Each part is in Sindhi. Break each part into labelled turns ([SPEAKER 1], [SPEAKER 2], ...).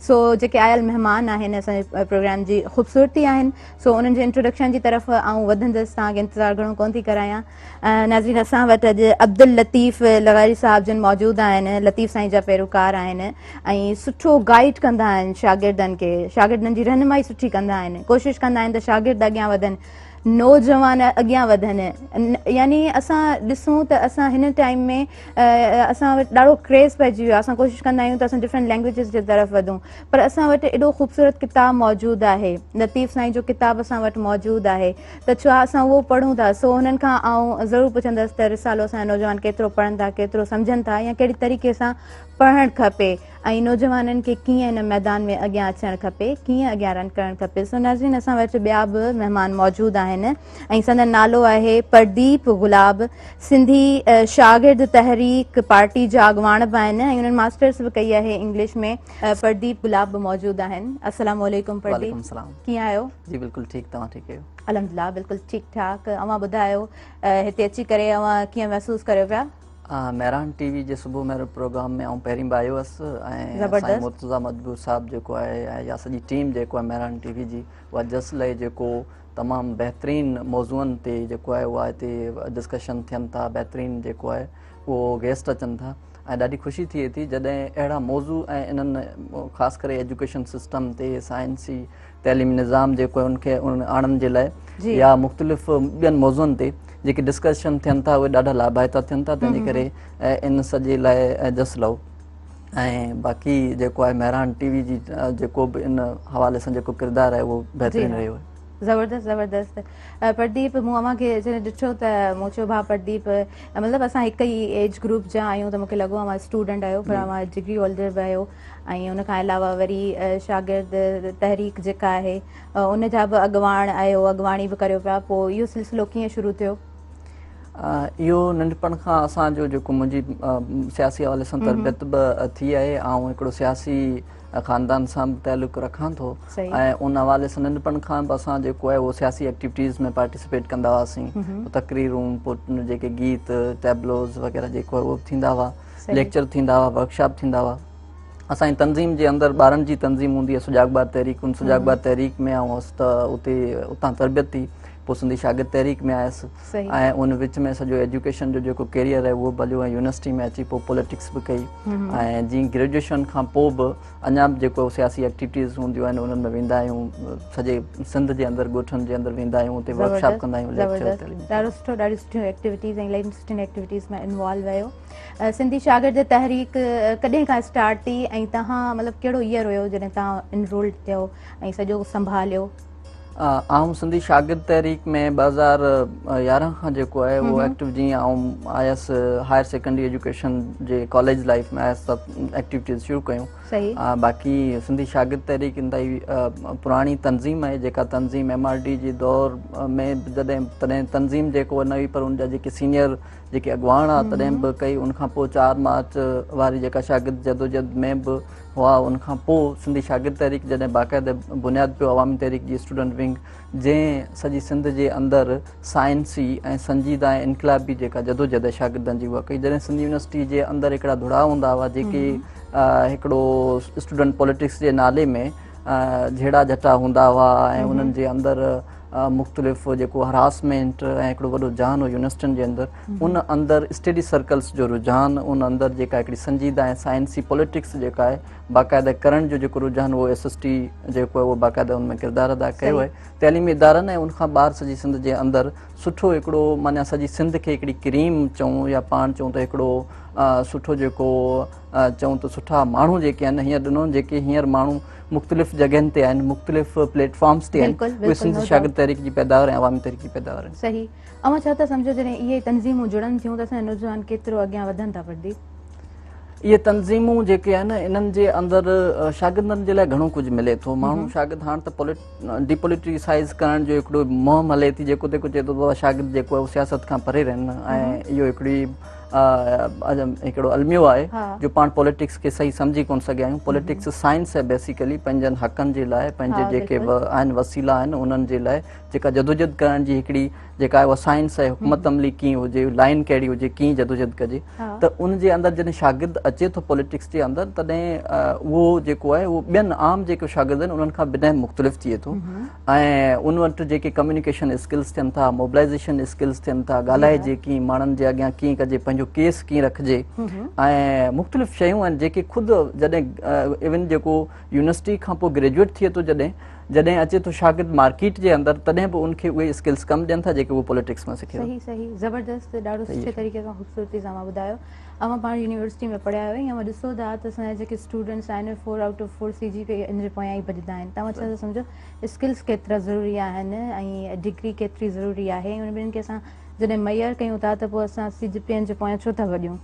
[SPEAKER 1] سو جيڪي آيل مهمان آهن اسان جي پروگرام جي خوبصورتي آهن، سو انهن جي انٽروڊڪشن جي طرف آئون وڌندس، توهان کي انتظار گهڻو ڪونه ٿي ڪرايان. ناظرين اسان وٽ اڄ عبداللطيف لغاري صاحب جن موجود آهن. لطيف سائين جا پيروڪار آهن ۽ سٺو گائيڊ ڪندا آهن شاگردن کي، شاگردن جي رهنمائي سٺي ڪندا آهن، ڪوشش ڪندا آهن ته شاگرد اڳيان وڌن، نوجوان اڳيان وڌن. يعني اسان ڏسون ته اسان هن ٽائيم ۾ اسان وٽ ڏاڍو ڪريز پئجي ويو آهي، اسان ڪوشش ڪندا آهيون ته اسان ڊفرنٽ لينگويجز جي طرف وڌون، پر اسان وٽ ايڏو خوبصورت ڪتاب موجود آهي، لطيف سائين جو ڪتاب اسان وٽ موجود آهي ته ڇا اسان اهو پڙهون ٿا؟ سو انهن کان آئون ضرور پڇندس ته رسالو اسان جا نوجوان ڪيترو پڙهن ٿا، ڪيترو سمجهن ٿا يا ڪهڙي طريقي سان پڙهڻ کپي ۽ نوجوانن کي ڪيئن ان ميدان ۾ اڳيان اچڻ کپي، ڪيئن اڳيان رن ڪرڻ کپي. سو ناظرين اسان وٽ ٻيا به مهمان موجود آهن ۽ سندن نالو آهي پرديپ گلاب، سنڌي شاگرد تحريڪ پارٽي جا اڳواڻ به آهن ۽ انهن ماسٽرس به ڪئي آهي انگلش ۾. پرديپ گلاب به موجود آهن. السلام عليڪم پرديپ،
[SPEAKER 2] وعليڪم السلام،
[SPEAKER 1] ڪيئن آهيو؟
[SPEAKER 2] جي بلڪل ٺيڪ، توهان ٺيڪ آهيو؟
[SPEAKER 1] الحمدلله بلڪل ٺيڪ ٺاڪ. اوهان ٻڌايو هتي اچي ڪري اوهان ڪيئن محسوس ڪريو پيا؟
[SPEAKER 2] مهراڻ ٽي وي جي صبح مهر پروگرام ۾ آئون پهرين به آيو هئس ۽ سائين مرتضيٰ مجبور صاحب جيڪو آهي يا سڄي ٽيم جيڪو آهي مهراڻ ٽي وي جي اها جس لهي جيڪو تمام بهترين موضوعن تي جيڪو آهي اها هتي ڊسڪشن ٿين ٿا، بهترين جيڪو آهي اهو گيسٽ اچن ٿا ۽ ڏاڍي خوشي ٿئي ٿي جڏهن اهڙا موضوع ۽ انهن خاص ڪري ايجوڪيشن سسٽم تي سائنسي تعليمي نظام جيڪو آهي ان کي آڻڻ جي لاء يا مختلف ٻين موضوعن تي جيڪي ڊسڪشن ٿين ٿا اهي ڏاڍا لاڀائتا ٿين ٿا، تنهن جي ڪري ان سڄي لاء جس لهو. ۽ باقي جيڪو آهي مهراڻ ٽي وي جي جيڪو به ان حوالي سان جيڪو ڪردار آهي اهو بهترين رهيو آهي.
[SPEAKER 1] زبردست زبردست پرديپ، مون اوهان کي جڏهن ڏٺو ته مون چيو ڀاء پرديپ مطلب اسان هڪ ئي ايج گروپ جا آهيون ته مون کي لڳو اوهان اسٽوڊنٽ آهيو پر اوهان ڊگري هولڊر به آهيو ۽ ان کان علاوه وري شاگرد تحريڪ جيڪا آهي ان جا به اڳواڻ آهيو، اڳواڻي به ڪريو پيا، پوء اهو سلسلو ڪيئن شروع ٿيو؟
[SPEAKER 2] اهو ننڍپڻ کان اسان جو جيڪو منهنجي سياسي حوالي سان تربيت به ٿي آهي، آئون هڪڙو سياسي خاندان سان به تعلق رکان ٿو ۽ ان حوالي سان ننڍپڻ کان به اسان جيڪو آهي اهو سياسي ايڪٽيوٽيز ۾ پارٽيسپيٽ ڪندا هئاسين، تقريرون پوء جيڪي گيت ٽيبلوز وغيره جيڪو آهي اهو به ٿيندا هئا، ليڪچر ٿيندا هئا، ورڪشاپ ٿيندا هئا. اسان جي تنظيم جي اندر ٻارن جي تنظيم هوندي آهي سجاڳ ٻار تحريڪ، ان سجاڳ ٻار تحريڪ ۾ آئون هوس ته اتي اتان تربيت ٿي، پوء سنڌي شاگرد تحريڪ ۾ آيس ۽ ان وچ ۾ سڄو ايجوڪيشن جو جيڪو ڪيريئر آهي اهو به هليو ۽ يونيورسٽي ۾ اچي پوء پوليٽڪس به ڪئي ۽ جيئن گريجوئيشن کان پوء به اڃا به جيڪو سياسي ايڪٽيوٽيز هونديون آهن انهن ۾ ويندا آهيون، سڄي سنڌ جي اندر ڳوٺن جي اندر ويندا آهيون، اتي ورڪشاپ ڪندا آهيون، ليڪچر.
[SPEAKER 1] ڏاڍو سٺو، ڏاڍي سٺيون ايڪٽيوٽيز ۽ الاهي سٺين ايڪٽيوٽيز ۾ انوالو آهيو. سنڌي شاگرد تحريڪ ڪڏهن کان اسٽارٽ ٿي ۽ توهان مطلب ڪهڙو ايئر هيو جڏهن توهان انرولڊ ٿيو ۽ سڄو سنڀاليو؟
[SPEAKER 2] آئون سنڌي شاگرد تحريڪ ۾ 2011 کان جيڪو آهي اهو ايڪٽو، جيئن آئون آيس هائر سيڪنڊري ايجوڪيشن جي ڪاليج لائف ۾ آيس ته ايڪٽيوٽيز شروع ڪيون. باقي سنڌي شاگرد تحريڪ انتهائي پراڻي تنظيم آهي، جيڪا تنظيم ايم آر ڊي جي دور ۾ جڏهن تڏهن تنظيم جيڪو نه هئي پر ان جا جيڪي سينيئر جيڪي اڳواڻ هئا تڏهن به ڪئي، ان کان پوء 4 مارچ واري جيڪا شاگرد جدوجهد ۾ به هئا، ان کان پوء سنڌي شاگرد تحريڪ جڏهن باقاعده بنياد پيو عوامي تحريڪ جي اسٽوڊنٽ ونگ جنهن سڄي سنڌ جي اندر سائنسي ۽ سنجيده ۽ انقلابي جيڪا جدوجهد آهي شاگردن جي اها ڪئي. جڏهن سنڌ يونيورسٽي جي اندر هڪڙا ڌڙا هوندا هئا جيڪي هڪڙو اسٽوڊنٽ پوليٽڪس جي نالي ۾ جهيڙا جهٽا هوندا هئا ۽ انهن جي اندر مختلف جيڪو هراسمينٽ ۽ هڪڙو وڏو جهان هو يونيورسٽين جي اندر، ان اندر اسٽڊي سرڪلس جو رجحان، ان اندر جيڪا هڪڙي سنجيده ۽ سائنسي پوليٽڪس جيڪا آهي باقاعده ڪرڻ جو جيڪو رجحان اهو ايس ايس ٽي جيڪو آهي اهو باقاعده ان ۾ ڪردار ادا ڪيو آهي. تعليمي ادارن ۽ ان کان ٻاهر سڄي سنڌ جي اندر سٺو هڪڙو معنيٰ سڄي سنڌ کي هڪڙي ڪريم چئون يا پاڻ چئون ته هڪڙو سٺو جيڪو چئون ته سٺا ماڻهو جيڪي آهن هينئر ڏنو، جيڪي هينئر ماڻهو مختلف جڳهين تي آهن، مختلف پليٽ فارمز تي آهن، اهي سنڌ شاگرد تحريڪ جي پيداوار ۽ عوامي تحريڪ جي پيداوار آهن.
[SPEAKER 1] صحيح، اوهان ڇا ٿا سمجهو جڏهن اهي تنظيمون جڙن ٿيون ته اسان جا نوجوان ڪيترو اڳيان وڌن ٿا پرديپ؟
[SPEAKER 2] اهي تنظيمون جيڪي آهن انهن جي اندر شاگردن جي لاء گهڻو ڪجهه ملي ٿو. ماڻهو شاگرد هاڻ ته ڊيپوليٽيسائز ڪرڻ جو هڪڙو مهم هلي ٿي، جيڪو تيڪو چئي ٿو بابا شاگرد جيڪو آهي اهو سياست کان پري رهن ۽ اهو هڪڙي هڪڙو الميو آهي جو پاڻ پوليٽڪس کي صحيح سمجهي ڪونه سگهيا آهيون. پوليٽڪس سائنس آهي بيسيڪلي، پنهنجن حقن جي لاء، پنهنجي جيڪي به آهن وسيلا آهن انهن جي لاء جيڪا جدوجهد ڪرڻ جي هڪڙي جيڪا آهي اها سائنس آهي. حڪمت عملي ڪيئن هجي، لائن ڪهڙي هجي، ڪيئن جدوجهد ڪجي، ته ان جي اندر جڏهن شاگرد اچي ٿو پوليٽڪس جي اندر، تڏهن اهو جيڪو آهي اهو ٻين عام جيڪي شاگرد آهن انهن کان بنهه مختلف ٿئي ٿو ۽ ان وٽ جيڪي ڪميونيڪيشن اسڪلز ٿين ٿا، موبلائزيشن اسڪلز ٿين ٿا، ڳالهائجي ڪيئن، ماڻهن جي اڳيان ڪيئن ڪجي، پنهنجو ڪيس ڪيئن رکجي ۽ مختلف شيون آهن جيڪي خود جڏهن ايون جيڪو يونيورسٽي کان پوء گريجوئيٽ ٿئي ٿو، جڏهن جڏهن اچي ٿو شاگرد مارڪيٽ جي اندر، تڏهن به ان کي اهي اسڪلز ڪم ڏين ٿا جيڪي هو پوليٽڪس مان سکي ٿو.
[SPEAKER 1] صحيح صحيح، زبردست، ڏاڍو سٺي طريقي سان خوبصورتي سان اوهان ٻڌايو. اوهان پاڻ يونيورسٽي ۾ پڙهيا آهيو ۽ اوهان ڏسو ٿا ته اسان جا جيڪي اسٽوڊنٽس آهن اهي 4 آئوٽ آف 4 سي جي پي اي جي پويان ئي ڀڄندا آهن. توهان ڇا ٿا سمجهو اسڪلز ڪيترا ضروري آهن ۽ ڊگري ڪيتري ضروري آهي ۽ انهن ٻنهين کي اسان جڏهن ميئر ڪيون ٿا ته پوء اسان سي جي پي اين جي پويان ڇو ٿا ڀڄون؟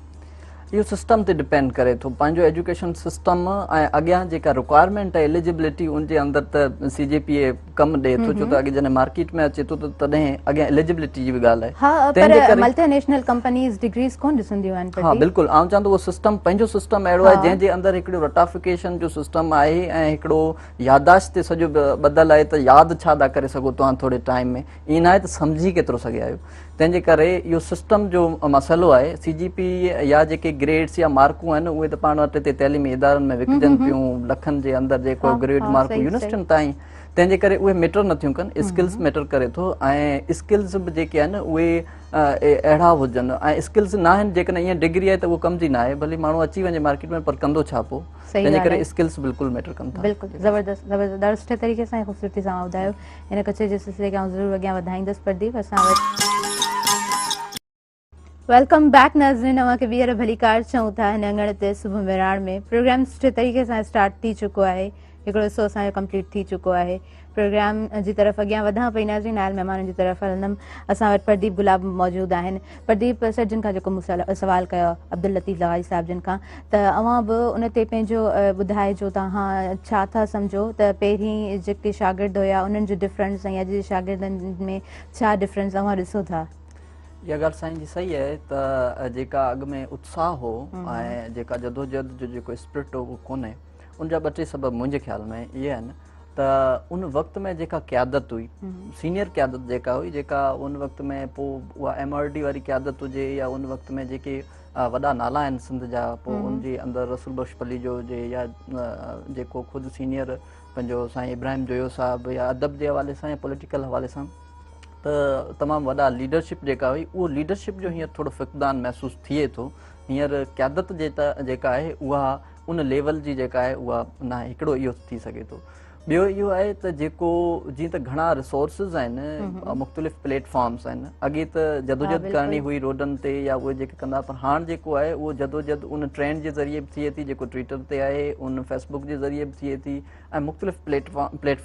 [SPEAKER 2] اهو سسٽم تي ڊپينڊ ڪري ٿو. پنهنجو ايجوڪيشن سسٽم ۽ اڳيان جيڪا رڪوائرمينٽ آهي ايليجبلٽي ان جي اندر ته سي جي پي اي ڪم ڏئي ٿو، ڇو ته اڳي جڏهن مارڪيٽ ۾ اچي ٿو ته تڏهن اڳيان ايليجبلٽي جي به ڳالهه
[SPEAKER 1] آهي. ها پر ملٽي نيشنل ڪمپنيز ڊگريز ڪون ڏسنديون آهن.
[SPEAKER 2] ها بلڪل، آئون چوان ٿو اهو سسٽم پنهنجو سسٽم اهڙو آهي جنهن جي اندر هڪڙو رٽافڪيشن جو سسٽم آهي ۽ هڪڙو ياداشت تي سڄو ٻڌل آهي ته ياد ڇا ٿا ڪري سگهو توهان ٿوري ٽائيم ۾، ائين ناهي ته سمجهي ڪيترو سگهيا آهيو. تنهن جي ڪري اهو سسٽم جو مسئلو آهي. سي جي پي يا جيڪي گريڊس يا مارڪون آهن اهي ته پاڻ وٽ هتي تعليمي ادارن ۾ وڪجن پيون لکن جي اندر جيڪو گريڊ مارڪون يونيورسٽين تائين، تنهن جي ڪري اهي ميٽر نٿيون ڪن، اسڪلز ميٽر ڪري ٿو ۽ اسڪلز به جيڪي آهن اهي اهڙا هجن ۽ اسڪلز نه آهن جيڪڏهن ائين ڊگري آهي ته اهو ڪم جي نه آهي، ڀلي ماڻهو اچي وڃي مارڪيٽ ۾ پر ڪندو ڇا پوء، تنهن جي ڪري اسڪلز بلڪل ميٽر ڪن ٿا.
[SPEAKER 1] بلڪل زبردست زبردست، ڏاڍو سٺي طريقي سان ۽ خوبصورتي سان ٻڌايو. هن ڪچهري جي سلسلي کي آئون ضرور اڳيان وڌائيندس. پرديپ اسان وٽ. Welcome back ناظرين، اوهان کي ٻيهر ڀليڪار چئون ٿا هن اڱڻ تي صبح مهراڻ ۾. پروگرام سٺي طريقي سان اسٽارٽ ٿي چڪو آهي، هڪڙو حصو اسان جو ڪمپليٽ ٿي چڪو آهي. پروگرام جي طرف اڳيان وڌان پئي ناظرين، آيل مهمانن جي طرف هلندم. اسان وٽ پرديپ گلاب موجود آهن. پرديپ سر جن کان جيڪو مون سوال ڪيو عبداللطيف لغاري صاحب جن کان، ته اوهان به ان تي پنهنجو ٻڌائجو توهان ڇا ٿا سمجهو ته پهرين جيڪي شاگرد هيا انهن جو ڊفرنس ۽ اڄ جي شاگردن ۾ ڇا ڊفرنس اوهان ڏسو ٿا؟
[SPEAKER 2] اها ڳالهه سائين جي صحيح آهي ته جيڪا اڳ ۾ اتساهه هو ۽ جيڪا جدوجهد جو جيڪو اسپرٽ هو اهو ڪونهي. ان جا ٻه ٽي سبب منهنجي خيال ۾ اهي آهن ته ان وقت ۾ جيڪا قيادت هئي، سينيئر قيادت جيڪا هئي، جيڪا ان وقت ۾ پوء اها ايم آر ڊي واري قيادت هجي يا ان وقت ۾ جيڪي وڏا نالا آهن سنڌ جا، پوء ان جي اندر رسول بخش پليجو هجي يا جيڪو خود سينيئر پنهنجو سائين ابراهيم جويو صاحب يا ادب جي حوالي سان يا پوليٽيڪل حوالي سان ته تمام وڏا ليڊرشپ جيڪا هئي، اهو ليڊرشپ جو هينئر ٿورو فقدان محسوس ٿئي ٿو. هينئر قيادت جيڪا آهي اها ان ليول جي جيڪا آهي اها ناهي. هڪڙو اهو ٿي سگهي ٿو. ٻيو اهو آهي ته جيڪو جيئن ته گهڻا ريسورسز آهن، مختلف پليٽ فارمز آهن، اڳي ته جدوجهد ڪرڻي هئي روڊن تي يا اهي جيڪي ڪندا، پر هاڻ جيڪو آهي اهو جدوجهد ان ٽرينڊ جي ذريعي به ٿئي ٿي جيڪو ٽوئيٽر تي آهي، ان فيسبڪ جي ذريعي به ٿئي ٿي ۽ مختلف پليٽ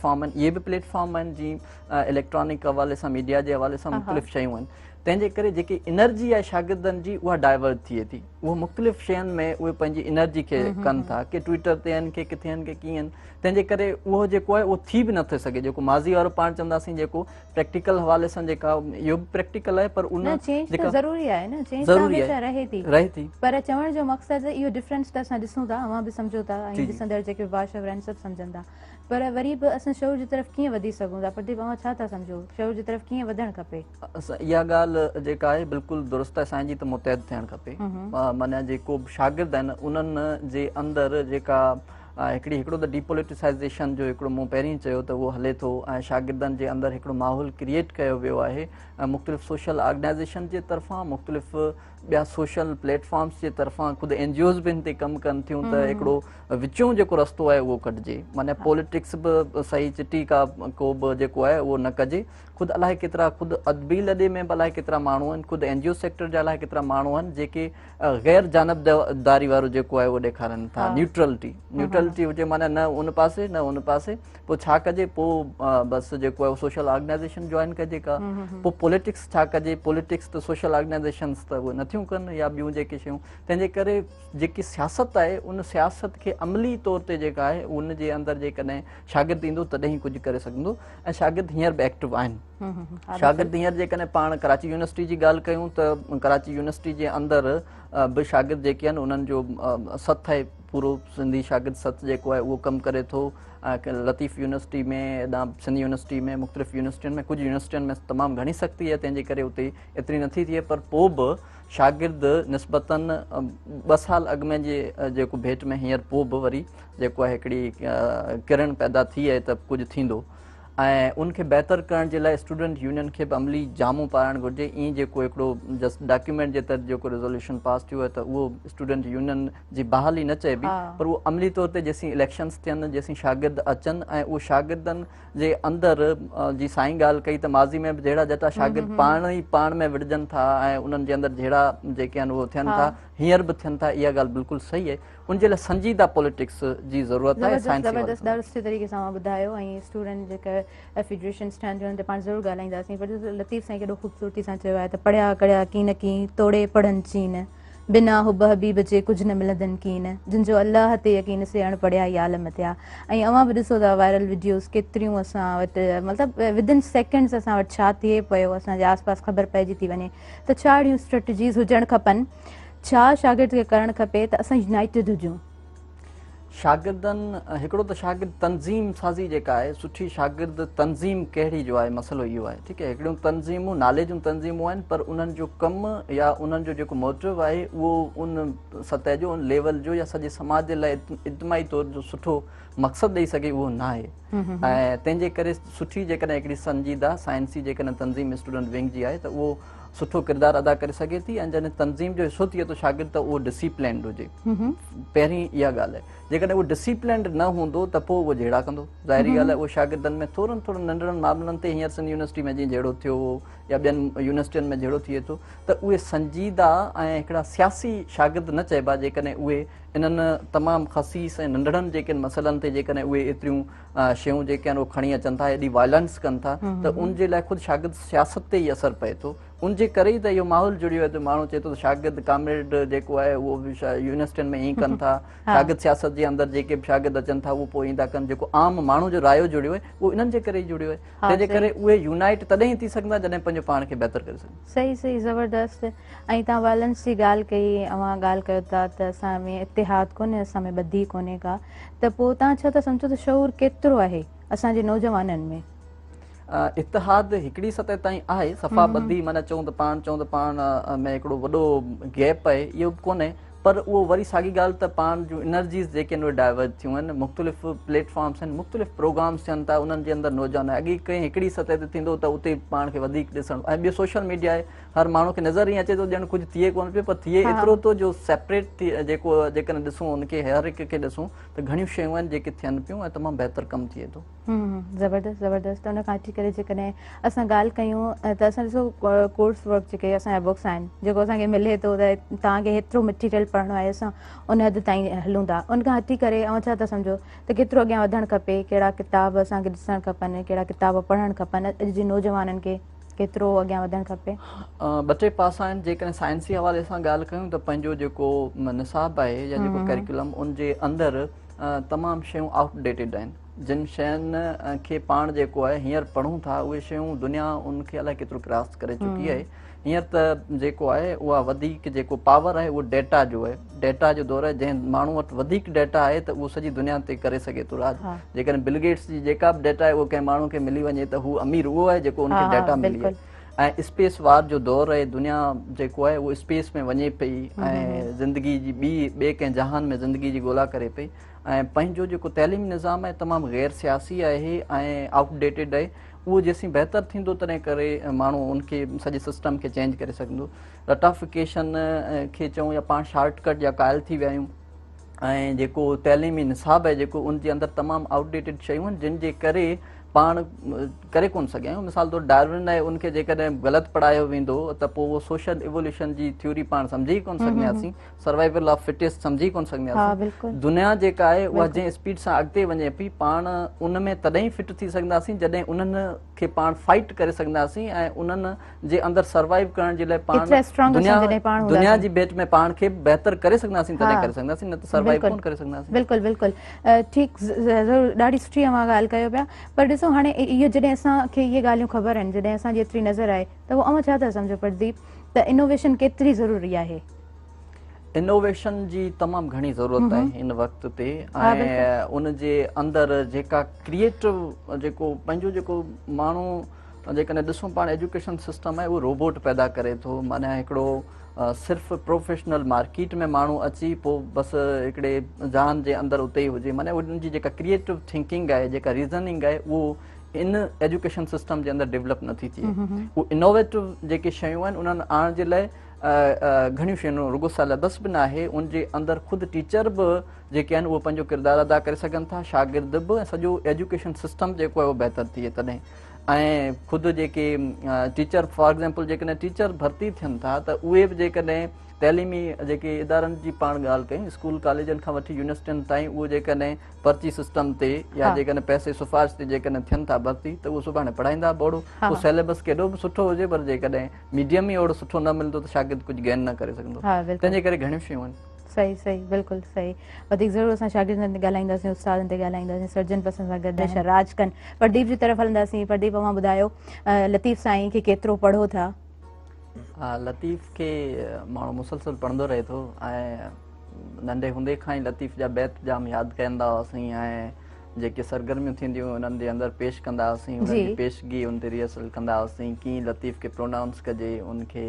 [SPEAKER 2] فارم آهن، اهي به پليٽ فارم آهن جي اليڪٽرانڪ حوالي سان، ميڊيا جي حوالي سان مختلف شيون آهن، تنهن جي ڪري جيڪي انرجي آهي شاگردن جي اها ڊائيورٽ ٿئي ٿي، اهو مختلف شين ۾ اهي پنهنجي انرجي کي ڪن ٿا، ڪي ٽوئيٽر تي آهن، ڪي ڪٿي آهن، ڪي ڪيئن آهن، تنهن جي ڪري اهو جيڪو آهي اهو ٿي به نٿو سگهي. جيڪو ماضي وارو پاڻ چونداسين جيڪو پريڪٽيڪل حوالي سان جيڪا اهو به پريڪٽيڪل آهي پر ان
[SPEAKER 1] نه چينج ته ضروري آهي نه، چينج ته هميشه رهي ٿي،
[SPEAKER 2] رهي ٿي،
[SPEAKER 1] پر چوڻ جو مقصد اهو ڊفرنس ته اسان ڏسون ٿا، اوهان به سمجهو ٿا ۽ ڏسندڙ جيڪي به باشعور آهن سڀ سمجهن ٿا، پر وري به اسان شعور جي طرف ڪيئن وڌي سگهون ٿا؟ پرديپ اوهان ڇا ٿا سمجهو شعور جي طرف ڪيئن وڌڻ کپي؟
[SPEAKER 2] اها ڳالهه جيڪا آهي بلڪل درست آهي سائين جي ته متحد ٿيڻ کپي، معنيٰ جيڪو به شاگرد آهن انهن جي اندر جيڪا هڪڙي هڪڙو ته ڊيپوليٽيسائزيشن جو هڪڙو مون پهرين چيو ته اهو هلي ٿو ۽ شاگردن جي اندر هڪڙو ماحول ڪريئيٽ ڪيو ويو آهي ۽ مختلف سوشل آرگنائزيشن جي طرفان، مختلف ٻيا سوشل پليٽ فارمس جي طرفان، خود اين جي اوز به هن تي ڪم ڪن ٿيون ته هڪڙو وچون جيڪو رستو آهي اهو ڪڍجي، معنيٰ پوليٽڪس به صحيح چٽي ڪا ڪو به جيڪو آهي اهو نه ڪجي. خود الائي ڪيترا خود ادبي لڏي ۾ به الائي ڪيترا ماڻهو آهن، خود اين جي او سيڪٽر جا الائي ڪيترا ماڻهو آهن جيڪي غير جانبداري وارو جيڪو آهي اهو ڏيکارن ٿا، نيوٽرلٽي. نيوٽرلٽي هجي معنيٰ نه ان پاسي نه ان پاسي. پوء ڇا ڪجي؟ پوء بس جيڪو آهي سوشل آرگنائيزيشن جوائن ڪجي ڪا. پوء پوليٽڪس ڇا ڪجي؟ پوليٽڪس ته سوشل آرگنائيزيشنس ته اهي نٿيون ڪن يا ٻيون جيڪي شيون. تنهن جي ڪري جيڪي سياست آهي ان سياست کي عملي طور تي جيڪا آهي ان جي اندر جيڪڏهن شاگرد ايندو تڏهن ئي ڪجهه ڪري سگهندو. ۽ شاگرد هينئر به ايڪٽو آهن. شاگرد هينئر جيڪڏهن پاڻ ڪراچي يونيورسٽي جي ڳالهه ڪيون ته ڪراچي يونيورسٽي جي اندر به شاگرد جيڪي آهن انهن جو سٿ آهي، پورو سنڌي شاگرد سٿ جيڪو آهي اهو ڪم ڪري ٿو. لطيف يونيورسٽي ۾ هيڏانهن سنڌ يونيورسٽي ۾ مختلف يونيورسٽين ۾ ڪجهه يونيورسٽين ۾ تمام گهڻي سختي آهي تنهن جي ڪري اتي ايتري نٿي ٿئي، پر پوء به شاگرد نسبتاً 2 سال اڳ ۾ جي جيڪو ڀيٽ ۾ هينئر پوء به وري جيڪو آهي هڪڙي ڪرڻ پيدا ٿي آهي ته ڪجهه ٿيندو. ۽ ان کي بهتر ڪرڻ جي لاء اسٽوڊنٽ يونين کي به عملي جامو پارائڻ گهرجي. ائين جيڪو هڪڙو جسٽ ڊاڪيومينٽ جي تحت جيڪو ريزوليوشن پاس ٿيو آهي ته اهو اسٽوڊنٽ يونين جي بحالي نه چئبي، پر اهو عملي طور تي جيسين اليڪشنس ٿين، جيسين شاگرد اچن ۽ اهو شاگردن جي اندر جي سائين ڳالهه ڪئي ته ماضي ۾ به جهڙا جٽا شاگرد پاڻ ئي پاڻ ۾ وڙهجن ٿا ۽ انهن جي اندر جهڙا جيڪي آهن اهو ٿين ٿا، هينئر به ٿين ٿا، اها ڳالهه بلڪل صحيح آهي. ان جي لاء سنجيده پوليٽڪس جي ضرورت آهي.
[SPEAKER 1] سائنسي زبردست ڏاڍو سٺي طريقي سان اوهان ٻڌايو. ۽ اسٽوڊنٽ جيڪا فيڊريشنس ٺهن ٿيون ان تي پاڻ ضرور ڳالهائينداسين، پر لطيف سائين ڪيڏو خوبصورتي سان چيو آهي ته پڙهيا ڪڙهيا ڪين ڪين توڙي پڙهن چين، بنا حب حبيب جي ڪجهه نه ملندن ڪين، جن جو الله تي يقين سي اڻ پڙهيا ئي عالم ٿيا. ۽ اوهان به ڏسو ٿا وائرل وڊيوز ڪيتريون اسان وٽ، مطلب ودن سيڪنڊز اسان وٽ ڇا ٿئي پيو اسان جي آس پاس خبر پئجي ٿي وڃي. ته ڇا اهڙيون اسٽريٽجيز هجڻ کپن، ڇا شاگرد کي ڪرڻ کپي ته اسان يونائيٽيڊ هجون؟
[SPEAKER 2] شاگردن هڪڙو ته شاگرد تنظيم سازي جيڪا آهي سٺي شاگرد تنظيم ڪهڙي جو آهي مسئلو اهو آهي. ٺيڪ آهي، هڪڙيون تنظيمون نالي جون تنظيمون آهن پر انهن جو ڪم يا انهن جو جيڪو موٽو آهي اهو ان سطح جو ان ليول جو يا سڄي سماج جي لاء اجتماعي طور جو سٺو مقصد ڏئي سگهي اهو نه آهي. ۽ تنهن جي ڪري سٺي جيڪڏهن هڪڙي سنجيده سائنسي جيڪڏهن تنظيم اسٽوڊنٽ ونگ جي آهي ته اهو سٺو ڪردار ادا ڪري سگهي ٿي. ۽ جڏهن تنظيم جو حصو ٿئي ٿو شاگرد ته اهو ڊسيپلينڊ هجي، پهرين اها ڳالهه آهي. جيڪڏهن اهو ڊسيپلينڊ نه هوندو ته پوء اهو جهيڙا ڪندو. ظاهري ڳالهه آهي اهو شاگردن ۾ ٿورن ٿورن ننڍڙن معاملن تي هينئر سنڌ يونيورسٽي ۾ جيئن جهيڙو ٿيو هو يا ٻين يونيورسٽين ۾ جهيڙو ٿئي ٿو ته اهي سنجيده ۽ هڪڙا سياسي شاگرد نه چئبا. جيڪڏهن اهي انهن تمام خسيس ۽ ننڍڙن جيڪي مسئلن تي جيڪڏهن اهي ايتريون شيون جيڪي آهن اهي کڻي اچن ٿا، ايڏي وائلنس ڪن ٿا ته ان جي لاء خود شاگرد سياست تي ئي اثر پئي ٿو. ان جي ڪري ئي ته اهو ماحول جڙيو آهي ته ماڻهو چئي ٿو ته شاگرد ڪامريڊ جيڪو آهي اهو به يونيورسٽين ۾ ائين ڪن ٿا، شاگرد سياست جي اندر جيڪي به شاگرد اچن ٿا اهو پوء ائين ٿا ڪن. جيڪو عام ماڻهو جو رايو جڙيو آهي اهو انهن جي ڪري ئي جڙيو آهي. تنهن جي ڪري اهي يونائيٽ تڏهن ئي ٿي سگهندا جڏهن پنهنجو پاڻ کي بهتر ڪري سگهن.
[SPEAKER 1] صحيح صحيح زبردست. ۽ توهان وائلنس جي ڳالهه ڪئي، اوهان ڳالهه ڪيو ٿا ته اسان ۾ اتحاد ڪونهي، اسان ۾ ٻڌي ڪونهي ڪا، ته پوء توهان ڇا ٿا سمجهو ته شعور ڪيترو آهي اسان جي نوجوانن ۾؟
[SPEAKER 2] اتحاد هڪڙي سطح تائين آهي، صفا ٻڌي معنيٰ چئون ته پاڻ چئون ته پاڻ ۾ هڪڙو وڏو گيپ آهي اهو به ڪونهي، پر اهو وري ساڳي ڳالهه ته پاڻ جون انرجيز جيڪي آهن اهي ڊائيورج ٿيون آهن، مختلف پليٽ فارمس آهن، مختلف پروگرامس ٿين ٿا، انهن جي اندر نوجوان اڳي ڪنهن هڪڙي سطح تي ٿيندو ته اتي پاڻ کي وڌيڪ ڏسڻ ۽ ٻيو سوشل ميڊيا آهي، هر ماڻهو کي نظر ائين اچي ٿو ڄڻ ڪجهه ٿئي ڪونه پيو، پر ٿئي ايترو ٿو جو سيپريٽ ٿي جيڪو جيڪڏهن ڏسون ان کي هر هڪ کي ڏسون ته گهڻيون شيون آهن جيڪي ٿين پيون ۽ تمام بهتر ڪم ٿئي ٿو.
[SPEAKER 1] زبردست زبردست. ان کان هٽي ڪري جيڪڏهن اسان ڳالهه ڪيون ته اسان ڏسو ڪورس ورڪ جيڪي اسان جا بڪس آهن جيڪو اسان کي ملي ٿو ته توهان کي هيترو مٽيريل پڙهڻو آهي اسان ان حد تائين هلون ٿا، ان کان هٽي ڪري اوهان ڇا ٿا سمجهو ته ڪيترو اڳيان وڌڻ کپي، ڪهڙا ڪتاب اسان کي ڏسڻ کپن، ڪهڙا ڪتاب پڙهڻ کپن، اڄ جي نوجوانن کي ڪيترو اڳيان وڌڻ کپي؟
[SPEAKER 2] ٻه ٽي پاسا آهن. جيڪڏهن سائنسي حوالي سان ڳالهه ڪيون ته پنهنجو جيڪو نصاب آهي يا جيڪو ڪريڪولم ان جي اندر تمام شيون آئوٽ ڊيٽيڊ آهن. جن شين کي پاڻ جيڪو آهي هينئر پڙهون ٿا اهي شيون دنيا ان کي الائي ڪيترو ڪراس ڪري چڪي آهي. هينئر ته جيڪو آهي اها وڌيڪ جيڪو پاور آهي اهو ڊيٽا جو آهي، ڊيٽا جو دور آهي. جنهن ماڻهو وٽ وڌيڪ ڊيٽا آهي ته اهو سڄي دنيا تي ڪري سگهي ٿو راڄ. جيڪڏهن بل گيٽس جي جيڪا به ڊيٽا آهي اهو ڪنهن ماڻهو کي ملي وڃي ته هو امير اهو آهي جيڪو ان کي ڊيٽا ملي آهي. ۽ اسپيس وار جو دور آهي، دنيا جيڪو آهي اهو اسپيس ۾ وڃي پئي ۽ زندگي جي ٻي ٻئي ڪنهن جهان ۾ زندگي جي ڳولا ڪري پئي. ۽ پنهنجو جيڪو تعليمي نظام آهي تمام غير سياسي آهي ۽ آئوٽ ڊيٽيڊ آهي. اهو جيسين بهتر ٿيندو تڏهن ڪري ماڻهو ان کي سڄي سسٽم کي چينج ڪري سگهندو. رٽافڪيشن کي چئون يا پاڻ شارٽ ڪٽ جا قائل ٿي ويا آهيون ۽ جيڪو تعليمي نصاب آهي جيڪو ان جي اندر تمام آئوٽ ڊيٽيڊ شيون آهن جن جي ڪري پاڻ ڪري ڪونه سگهيا آهيون. مثال طور ڊارون آهي، ان کي جيڪڏهن غلط پڙهايو ويندو ته پوء اهو سوشل ايووليوشن جي ٿيوري پاڻ سمجهي ئي ڪونه سگهنداسين، سروائيول آف فٽيسٽ سمجهي ئي ڪونه سگهنداسين. دنيا جيڪا آهي اها جنهن اسپيڊ سان اڳتي وڃي پئي، پاڻ ان ۾ تڏهن ئي فٽ ٿي سگهنداسين جڏهن انهن کي پاڻ فائٽ ڪري سگهنداسين ۽ انهن جي اندر سروائيو ڪرڻ جي لاء پاڻ دنيا جي ڀيٽ ۾ پاڻ کي بهتر ڪري سگهنداسين تڏهن ڪري سگهنداسين، نه ته سروائيو ڪونه ڪري سگهنداسين.
[SPEAKER 1] بلڪل بلڪل ٺيڪ، ضرور ڏاڍي سٺي اوهان ڳالهه ڪيو پيا. پر ڏسو هاڻي اهو جڏهن اسان کي اهي ڳالهيون خبر آهن، جڏهن اسان جي ايتري نظر آهي ته پوء اوهان ڇا ٿا سمجهو پرديپ ته انوويشن ڪيتري ضروري آهي؟
[SPEAKER 2] انوويشن جي تمام گهڻي ضرورت آهي هن وقت تي ۽ ان جي اندر جيڪا ڪريئيٽو جيڪو پنهنجو جيڪو ماڻهو جيڪڏهن ڏسون پاڻ ايجوڪيشن سسٽم آهي اهو روبوٽ پيدا ڪري ٿو، معنيٰ هڪڙو صرف پروفيشنل مارڪيٽ ۾ ماڻهو اچي پوء بس هڪڙي جهان جي اندر اتي ئي هجي، معنيٰ ان جي جيڪا ڪريئيٽو ٿنڪنگ آهي، جيڪا ريزننگ آهي، اهو ان ايجوڪيشن سسٽم جي اندر ڊيولپ نٿي ٿئي. اهو انوويٽو جيڪي شيون آهن انهن آڻڻ جي لاء گهڻيون شيون، رڳو سليبس به ناهي، ان جي اندر خود ٽيچر به جيڪي آهن اهو پنهنجو ڪردار ادا ڪري سگهن ٿا، شاگرد به، ۽ سڄو ايجوڪيشن سسٽم جيڪو آهي اهو بهتر ٿئي تڏهن. ۽ خود جيڪي ٽيچر فار ايگزامپل جيڪڏهن ٽيچر ڀرتي ٿين ٿا ته اهي به جيڪڏهن تعليمي جيڪي ادارن جي پاڻ ڳالهه ڪيون، اسڪول ڪاليجن کان وٺي يونيورسٽين تائين، اهو جيڪڏهن پرچي سسٽم تي يا جيڪڏهن پئسي سفارش تي جيڪڏهن ٿين ٿا ڀرتي ته اهو سڀاڻي پڙهائيندا به اوڙو، پوء سيليبس ڪيڏو به سٺو هجي پر جيڪڏهن ميڊيم ئي اوڙو سٺو نه ملندو ته شاگرد ڪجهه گين نه ڪري سگهندو. تنهن جي ڪري گهڻيون شيون آهن.
[SPEAKER 1] صحيح صحيح بلڪل صحيح. وڌيڪ ضرور اسان شاگردن تي ڳالهائينداسين، استادن تي ڳالهائينداسين، سرجن پسند سان گڏ هميشه راڄ ڪن. پرديپ جي طرف هلنداسين. پرديپ اوهان ٻڌايو لطيف سائين کي ڪيترو پڙهو ٿا؟
[SPEAKER 2] لطيف کي ماڻهو مسلسل پڙهندو رهي ٿو ۽ ننڍي هوندي کان ئي لطيف جا بيت جام ياد ڪندا هئاسين ۽ جيڪي سرگرميون ٿينديون هيون انهن جي اندر پيش ڪندا هئاسين، انهن جي پيشگي ان تي ريهرسل ڪندا هئاسين، ڪيئن لطيف کي پرونائونس ڪجي، ان کي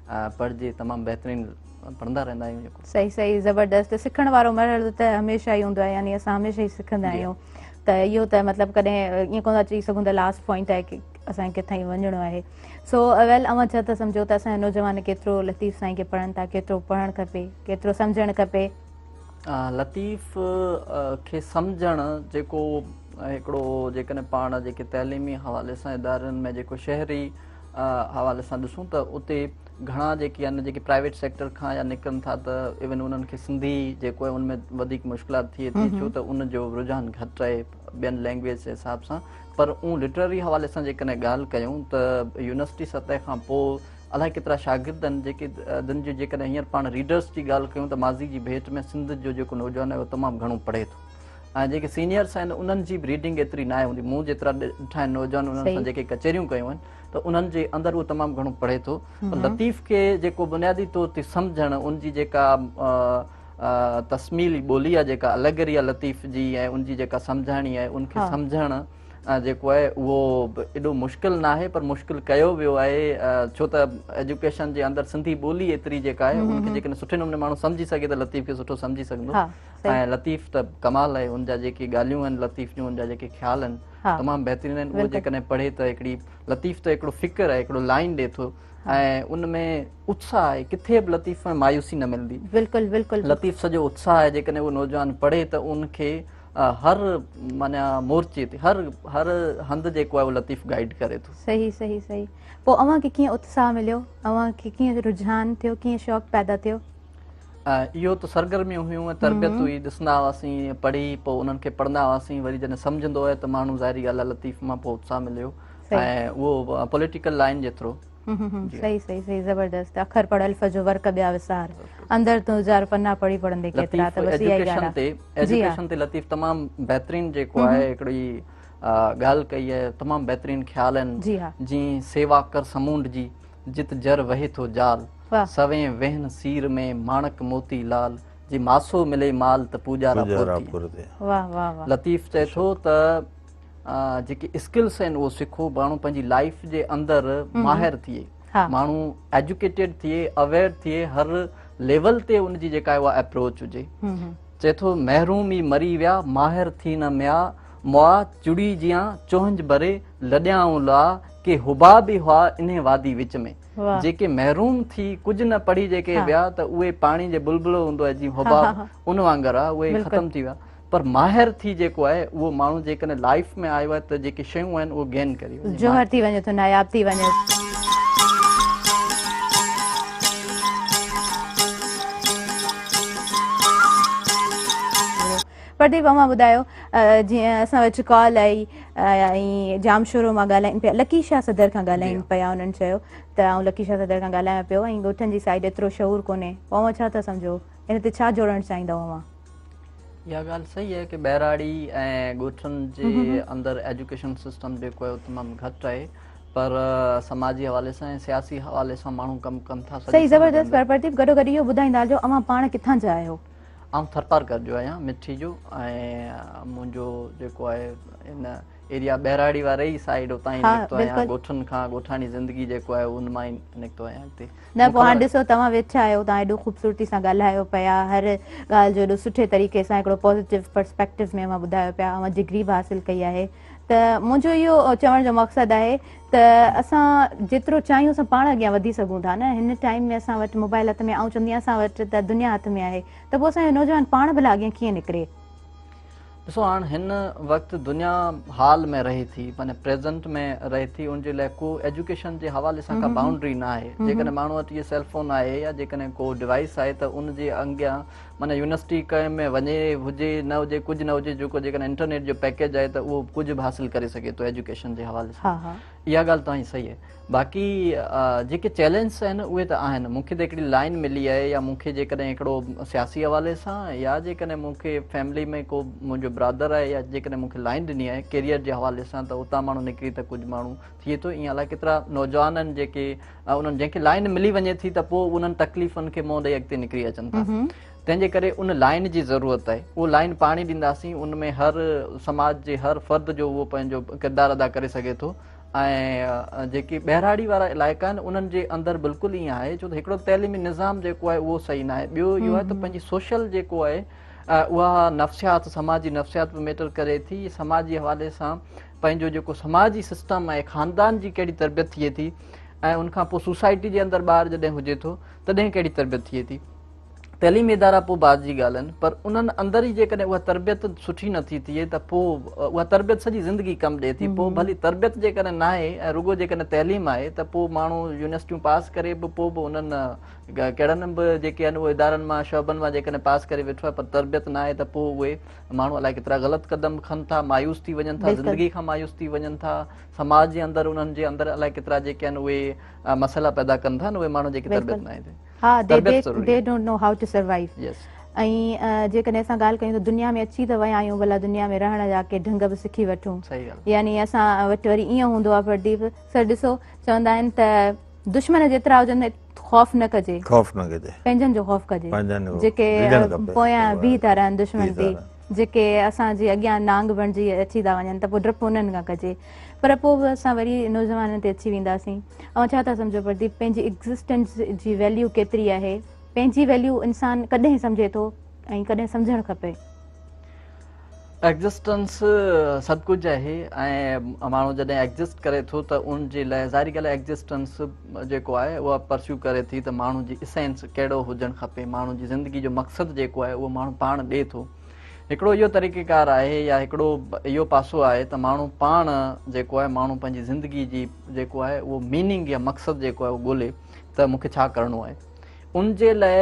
[SPEAKER 2] پڙهجي، تمام بهترين پڙهندا رهندا آهيون جيڪو.
[SPEAKER 1] صحيح صحيح زبردست. سکڻ وارو مرحلو ته هميشه ئي هوندو آهي، يعني اسان هميشه ئي سکندا آهيون ته اهو ته مطلب ڪڏهن ائين ڪونه ٿا چئي سگهون ته لاسٽ پوائنٽ آهي ڪي اسان کي ڪٿان وڃڻو آهي. سو ويل اوهان ڇا ٿا سمجهو ته اسان جا نوجوان ڪيترو لطيف سائين کي پڙهن ٿا، ڪيترو پڙهڻ کپي، ڪيترو سمجهڻ کپي؟
[SPEAKER 2] لطيف کي سمجهڻ جيڪو هڪڙو جيڪڏهن پاڻ جيڪي تعليمي حوالي سان ادارن ۾ جيڪو شهري حوالي سان ڏسون ته اتي گهڻا جيڪي آهن جيڪي پرائيويٽ سيڪٽر کان يا نڪرن ٿا ته ايون انهن کي سنڌي جيڪو آهي ان ۾ وڌيڪ مشڪلات ٿئي ٿي ڇو ته ان جو رجحان گهٽ آهي ٻين لينگويج جي حساب سان. پر ان لٽرري حوالي سان جيڪڏهن ڳالهه ڪيون ته يونيورسٽي سطح کان پوء الائي ڪيترا شاگرد آهن جيڪي جن جي جيڪڏهن هينئر پاڻ ريڊرس جي ڳالهه ڪيون ته ماضي جي ڀيٽ ۾ سنڌ جو جيڪو نوجوان آهي اهو تمام گهڻو پڙهي ٿو ۽ جيڪي سينيئرس آهن انهن جي به ريڊنگ ايتري ناهي هوندي. مون جيترا ڏٺا آهن نوجوان انهن سان جيڪي ڪچهريون ڪيون آهن ته انهن جي اندر اهو تمام گهڻو پڙهي ٿو. لطيف کي جيڪو بنيادي طور تي سمجهڻ ان جي جيڪا تسميلي ٻولي آهي جيڪا الڳري آهي لطيف جي ۽ ان جي جيڪا سمجهاڻي آهي ان کي سمجهڻ جيڪو آهي اهو ايڏو مشڪل ناهي پر مشڪل ڪيو ويو آهي ڇو ته ايجوڪيشن جي اندر سنڌي ٻولي ايتري جيڪا آهي ان کي جيڪڏهن سٺي نموني ماڻهو سمجهي سگهي ته لطيف کي سٺو سمجهي سگهندو. ۽ لطيف ته ڪمال آهي، ان جا جيڪي ڳالهيون آهن لطيف جون، ان جا جيڪي خيال آهن تمام بهترين آهن. اهو جيڪڏهن پڙهي ته هڪڙي لطيف ته هڪڙو فڪر آهي، هڪڙو لائن ڏي ٿو ۽ ان ۾ اتساهه آهي، ڪٿي به لطيف ۾ مايوسي نه ملندي.
[SPEAKER 1] بلڪل بلڪل
[SPEAKER 2] لطيف سڄو اتساهه آهي، جيڪڏهن اهو نوجوان پڙهي ته ان کي هر معنيٰ مورچي تي هر هر هنڌ جيڪو آهي اهو لطيف گائيڊ ڪري ٿو.
[SPEAKER 1] صحيح صحيح صحيح. پوء اوهان کي ڪيئن اتساهه مليو، اوهان کي ڪيئن رجحان ٿيو، ڪيئن شوق پيدا ٿيو؟
[SPEAKER 2] اهو ته سرگرميون هيون ۽ تربيت هئي، ڏسندا هئاسين پڙهي پوء انهن کي پڙهندا هئاسين، وري جڏهن سمجهندو آهي ته ماڻهو ظاهري ڳالهه آهي لطيف مان پوء اتساهه مليو ۽ اهو پوليٽيڪل لائن جي ٿرو.
[SPEAKER 1] صحيح صحيح صحيح زبردست. اکر پڙهه الف جو ورق ٻيا وسار، اندر تون هزار پنا پڙهي پڙهندي ڪيترا ته بس اها ئي ڳالهه
[SPEAKER 2] آهي. ايجوڪيشن تي لطيف تمام بهترين جيڪو آهي هڪڙي ڳالهه ڪئي آهي، تمام بهترين خيال آهن، جيئن سيوا ڪر سمونڊ جي جت جر وهي ٿو جال، سوين وهن سير ۾ ماڻڪ موتي لال، جي ماسو ملي مال ته پوڄارا پور ٿئي. لطيف چئي ٿو ته جيڪي اسڪلس آهن اهو سکو، ماڻهو پنهنجي لائيف جي اندر ماهر ٿئي، ماڻهو ايجوڪيٽيڊ ٿئي، اويئر ٿئي، هر ليول تي ان جي جيڪا اها اپروچ هجي. چئي ٿو محروم ئي مري ويا، ماهر ٿي نه ميا، مئا چڙي جيان چونج ڀري، لڏيائون لا، ڪي حباب ئي هئا انهي وادي وچ ۾. جيڪي محروم ٿي ڪجهه نه پڙهي جيڪي ويا ته اهي پاڻي جي بلبلو هوندو آهي جيئن حباب ان وانگر آ، اهي ختم ٿي ويا. پر ماهر ٿي جيڪو آهي اهو ماڻهو جيڪڏهن لائف ۾ آيو آهي ته جيڪي شيون آهن اهو گين ڪري وڃي
[SPEAKER 1] جوهر ٿي وڃي ٿو ناياب ٿي وڃي ٿو. پرديپ اوهان ٻڌايو جيئن اسان وٽ ڪال آئي ۽ ڄامشورو مان ڳالهائين پيا لڪي شاهه صدر کان ڳالهائين پيا انهن چيو ته آئون لڪي شاهه صدر کان ڳالهايان پيو ۽ ڳوٺن جي سائيڊ ايترو شعور ڪونهي پوء اوهان ڇا ٿا سمجهو ان تي ڇا جوڙڻ چاهيندؤ اوهان؟
[SPEAKER 2] اها ڳالهه صحيح آهي ڪي ٻهراڙي ۽ ڳوٺن جي اندر ايجوڪيشن سسٽم جيڪو آهي اهو تمام گهٽ آهي پر سماجي حوالي سان ۽ سياسي حوالي سان ماڻهو ڪم ڪن ٿا
[SPEAKER 1] صحيح زبردست پر پرديپ گڏو گڏ اهو ٻڌائيندا هلجو اوهان پاڻ ڪٿان جا آهيو؟
[SPEAKER 2] آئون ٿرپارڪر جو آهيان مٺي جو ۽ منهنجو جيڪو آهي ان ايريا ٻهراڙي واري ئي سائيڊ اتان ئي نڪتو آهيان ڳوٺن کان ڳوٺاڻي زندگي جيڪو آهي ان مان ئي نڪتو آهيان اڳتي
[SPEAKER 1] نه پوء هاڻ ڏسو توهان ويٺا آهيو توهان ايڏو خوبصورتي سان ڳالهايو پيا هر ڳالهه جو ايڏو سٺي طريقي سان هڪڙو پازيٽو پرسپيڪٽو ۾ اوهان ٻڌايو پيا اوهان ڊگري به حاصل ڪئي آهي ته منهنجو اهو چوڻ جو مقصد آهي ته اسان جيترو چاهيون اسان پاڻ اڳيان وڌي سگهون ٿا نه هن ٽائيم ۾ اسان وٽ موبائل هٿ ۾ آئون چوندي آهيان اسان وٽ ته دنيا هٿ ۾ آهي ته پوء اسان جو نوجوان پاڻ ڀلا اڳيان ڪيئن نڪري.
[SPEAKER 2] ڏسو هاڻ هن وقت دنيا حال ۾ رهي ٿي معنيٰ پريزنٽ ۾ رهي ٿي ان جي لاء ڪو ايجوڪيشن جي حوالي سان ڪا باؤنڊري نه آهي جيڪڏهن ماڻهو وٽ اهي سيل فون آهي يا جيڪڏهن ڪو ڊوائس آهي ته ان جي اڳيان معنيٰ يونيورسٽي ڪنهن ۾ وڃي هجي نه هجي ڪجهه نه هجي جيڪو جيڪڏهن انٽرنيٽ جو پيڪيج آهي ته اهو ڪجهه به حاصل ڪري سگهي ٿو ايجوڪيشن جي حوالي سان اها ڳالهه توهان جي صحيح آهي باقي جيڪي چئلينجز آهن اهي ته آهن مون کي ته هڪڙي لائن ملي آهي يا مون کي جيڪڏهن هڪڙو سياسي حوالي سان يا جيڪڏهن مون کي فيملي ۾ ڪو منهنجو برادر آهي يا جيڪڏهن مون کي لائن ڏني آهي ڪيريئر جي حوالي سان ته اتان ماڻهو نڪري ته ڪجهه ماڻهو ٿئي ٿو ائين الائي ڪيترا نوجوان آهن جيڪي انهن جنهن کي لائن ملي وڃي ٿي ته پوء انهن تڪليفن کي منهن ڏئي اڳتي نڪري اچن ٿا تنهن جي ڪري ان لائن جي ضرورت آهي اهو لائن پاڻ ئي ڏينداسين ان ۾ هر سماج جي هر فرد جو اهو پنهنجو ڪردار ادا ڪري سگهي ٿو ۽ جيڪي ٻهراڙي وارا علائقا آهن انهن جي اندر بلڪل ائين آهي ڇو ته هڪڙو تعليمي نظام جيڪو آهي اهو صحيح ناهي ٻيو اهو آهي ته پنهنجي سوشل جيڪو آهي اها نفسيات سماجي نفسيات به ميٽر ڪري ٿي سماجي حوالي سان پنهنجو جيڪو سماجي سسٽم آهي خاندان جي ڪهڙي تربيت ٿئي ٿي ۽ ان کان پوء سوسائٽي جي اندر ٻار جڏهن هجي ٿو تڏهن ڪهڙي تربيت ٿئي ٿي تعليمي ادارا پوء بعد جي ڳالهه آهن پر انهن اندر ئي جيڪڏهن اها تربيت سٺي نه ٿي ٿئي ته پوء اها تربيت سڄي زندگي ڪم ڏئي ٿي پوء ڀلي تربيت جيڪڏهن ناهي ۽ رڳو جيڪڏهن تعليم آهي ته پوء ماڻهو يونيورسٽيون پاس ڪري به پوء به انهن ڪهڙن به جيڪي آهن اهي ادارن مان شعبن مان جيڪڏهن پاس ڪري ويٺو آهي پر تربيت ناهي ته پوء اهي ماڻهو الائي ڪيترا غلط قدم کن ٿا مايوس ٿي وڃن ٿا زندگي کان مايوس ٿي وڃن ٿا سماج جي اندر انهن جي اندر الائي ڪيترا جيڪي آهن اهي مسئلا پيدا ڪن ٿا اهي ماڻهو جيڪي تربيت ناهي
[SPEAKER 1] ها they don't know how to survive ۽ جيڪڏهن اسان ڳالهه ڪيون ته دنيا ۾ اچي ته ويا آهيون ڀلا دنيا ۾ رهڻ جا ڪي ڍنگ به سکي وٺون يعني اسان وٽ وري ائين هوندو آهي پرديپ سر ڏسو چوندا آهن ته دشمن جيترا هجن خوف نه ڪجي
[SPEAKER 3] خوف نه ڪجي
[SPEAKER 1] پنهنجن جو خوف ڪجي جيڪي پويان بيهي ٿا رهن دشمن تي جيڪي اسان جي اڳيان نانگ بڻجي اچي ٿا وڃن ته پوء ڊپ انهن کان ڪجي پر پوء به اسان وري نوجوانن تي اچي وينداسين اوهان ڇا ٿا سمجهو پرديپ پنهنجي ايگزسٽنس جي ويليو ڪيتري آهي پنهنجي ويليو انسان ڪڏهن سمجهي ٿو ۽ ڪڏهن سمجهڻ کپي؟
[SPEAKER 2] ايگزسٽنس سڀ ڪجهه آهي ۽ ماڻهو جڏهن ايگزسٽ ڪري ٿو ته ان جي لاء ظاهري ڳالهه ايگزسٽنس جيڪو آهي اها پرسيو ڪري ٿي ته ماڻهو جي اسينس ڪهڙو هجڻ کپي ماڻهو جي زندگي جو مقصد جيڪو آهي اهو ماڻهو پاڻ ڏئي ٿو هڪڙو اهو طريقيڪار آهي يا هڪڙو اهو پاسو آهي ته ماڻهو پاڻ جيڪو آهي ماڻهو پنهنجي زندگي جي جيڪو آهي اهو ميننگ يا مقصد جيڪو آهي اهو ڳولي ته مون کي ڇا ڪرڻو آهي ان جي لاء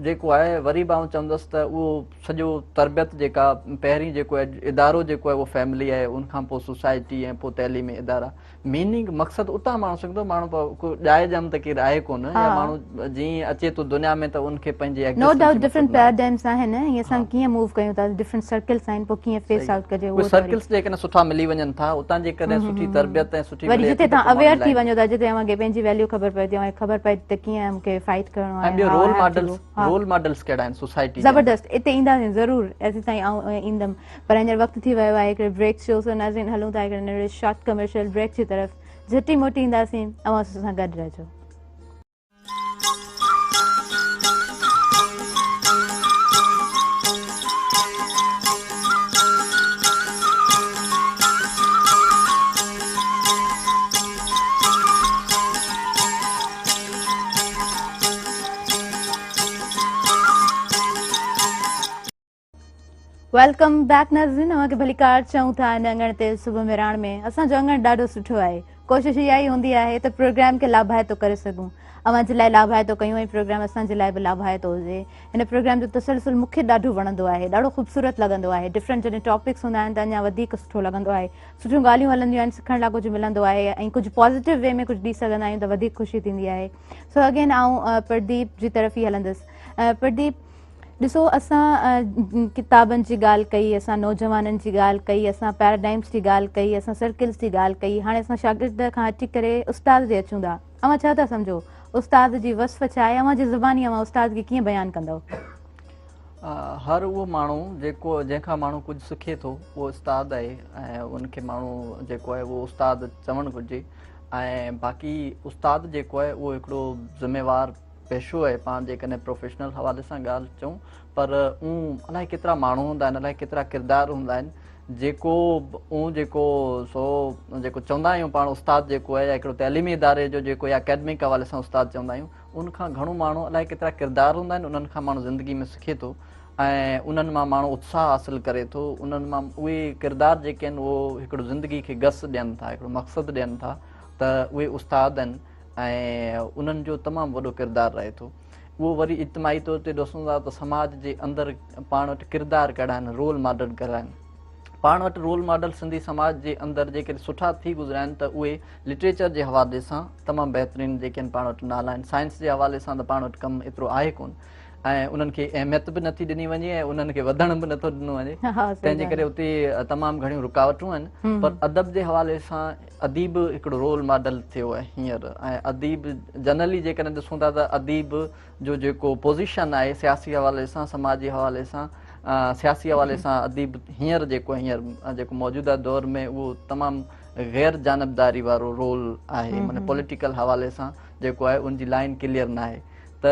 [SPEAKER 2] جيڪو آهي وري به آئون چوندس ته اهو سڄو تربيت جيڪا پهرين جيڪو ادارو جيڪو آهي اهو فيملي آهي ان کان پوء سوسائٽي ۽ پوء تعليمي ادارا ميننگ مقصد اتان ماڻهو سکندو ماڻهو ڪو ڄائي ڄم ته ڪير آهي ڪونه يا ماڻهو جيئن اچي ٿو دنيا ۾ ته ان کي پنهنجي
[SPEAKER 1] نو ڊائوٽ ڊفرنٽ پيراڊائمز آهن ۽ اسان ڪيئن موو ڪيون ٿا ڊفرنٽ سرڪلز آهن پوء ڪيئن فيس آئوٽ ڪجي
[SPEAKER 2] اهو سرڪلز جيڪڏهن سٺا ملي وڃن ٿا اتان جيڪڏهن سٺي تربيت ۽ سٺي
[SPEAKER 1] وري جتي توهان اويئر ٿي وڃو ٿا جتي اوهان کي پنهنجي ويليو خبر پئي ٿي اوهان کي خبر پئي ٿي ته ڪيئن مون کي فائٽ ڪرڻو آهي
[SPEAKER 2] ۽ ٻيو رول ماڊلز رول ماڊلز ڪهڙا آهن سوسائٽي
[SPEAKER 1] زبردست اتي اينداسين ضرور ايسي تائين آئون ايندم پر هينئر وقت ٿي ويو آهي هڪڙي بريڪ جو سو ناظرين هلون ٿا هڪڙي ننڍڙي شارٽ ڪمرشل بريڪ جي طرف جهٽي موٽي اينداسين اوهان سان گڏ رهجو. Welcome back ناظرين، اوهان کي ڀليڪار چئون ٿا هن اڱڻ تي صبح مهراڻ ۾. اسان جو اڱڻ ڏاڍو سٺو آهي. ڪوشش اها ئي هوندي آهي ته پروگرام کي لاڀائتو ڪري سگهون، اوهان جي لاء لاڀائتو ڪيون ۽ پروگرام اسان جي لاء به لاڀائتو هجي. هن پروگرام جو تسلسل مون کي ڏاڍو وڻندو آهي، ڏاڍو خوبصورت لڳندو آهي. ڊفرنٽ جڏهن ٽاپڪس هوندا آهن ته اڃا وڌيڪ سٺو لڳندو آهي. سٺيون ڳالهيون هلنديون آهن، سکڻ لاء ڪجهه ملندو آهي ۽ ڪجهه پازيٽو وي ۾ ڪجهه ڏئي سگهندا آهيون ته وڌيڪ خوشي ٿيندي آهي. سو اگين آئون پرديپ جي طرف ئي هلندس. پرديپ، ڏسو اسان ڪتابن جي ڳالهه ڪئي، اسان نوجوانن جي ڳالهه ڪئي، اسان پيراڊائمس جي ڳالهه ڪئي، اسان سرڪلز جي ڳالهه ڪئي، هاڻي اسان شاگرد کان هٽي ڪري استاد تي اچون ٿا. اوهان ڇا ٿا سمجهو استاد جي وصف ڇا آهي؟ اوهان جي زباني اوهان استاد کي ڪيئن بيان ڪندؤ؟
[SPEAKER 2] هر اهو ماڻهو جيڪو جنهن کان ماڻهو ڪجهه سکي ٿو اهو استاد آهي ۽ ان کي ماڻهو جيڪو آهي اهو استاد چوڻ گهرجي ۽ باقي استاد جيڪو آهي اهو هڪڙو ذميوار پيشو آهي. پاڻ جيڪڏهن پروفيشنل حوالي سان ڳالهه چئون پر اون الائي ڪيترا ماڻهو هوندا آهن، الائي ڪيترا ڪردار هوندا آهن جيڪو اون جيڪو سو جيڪو چوندا آهيون پاڻ استاد جيڪو آهي يا هڪڙو تعليمي اداري جو جيڪو يا اڪيڊمڪ حوالي سان استاد چوندا آهيون ان کان گهڻو ماڻهو الائي ڪيترا ڪردار هوندا آهن انهن کان ماڻهو زندگي ۾ سکي ٿو ۽ انهن مان ماڻهو اتساهه حاصل ڪري ٿو. انهن مان اهي ڪردار جيڪي آهن اهو هڪڙو زندگي کي گس ڏين ٿا، هڪڙو مقصد ڏين ٿا ته اهي استاد آهن ۽ انهن جو تمام وڏو ڪردار رهي ٿو. اهو وري اجتماعي طور تي ڏسون ٿا ته سماج جي اندر پاڻ وٽ ڪردار ڪهڙا آهن، رول ماڊل ڪهڙا آهن. پاڻ وٽ رول ماڊل سنڌي سماج جي اندر جيڪڏهن سٺا ٿي گذريا آهن ته اهي لٽريچر جي حوالي سان تمام بهترين جيڪي آهن پاڻ وٽ نالا آهن. سائنس جي حوالي سان ته پاڻ وٽ ڪم ايترو آهي ڪونه ۽ انهن کي اهميت به نٿي ڏني وڃي ۽ انهن کي وڌڻ به نٿو ڏنو وڃي، تنهن جي ڪري اتي تمام گهڻيون رڪاوٽون آهن. پر ادب جي حوالي سان اديب هڪڙو رول ماڊل ٿيو آهي هينئر ۽ اديب جنرلي جيڪڏهن ڏسون ٿا ته اديب جو جيڪو پوزيشن آهي سياسي حوالي سان، سماجي حوالي سان، سياسي حوالي سان اديب هينئر جيڪو هينئر جيڪو موجوده دور ۾ اهو تمام غير جانبداري وارو رول آهي، معنيٰ پوليٽيڪل حوالي سان جيڪو آهي ان جي لائن ڪليئر ناهي ته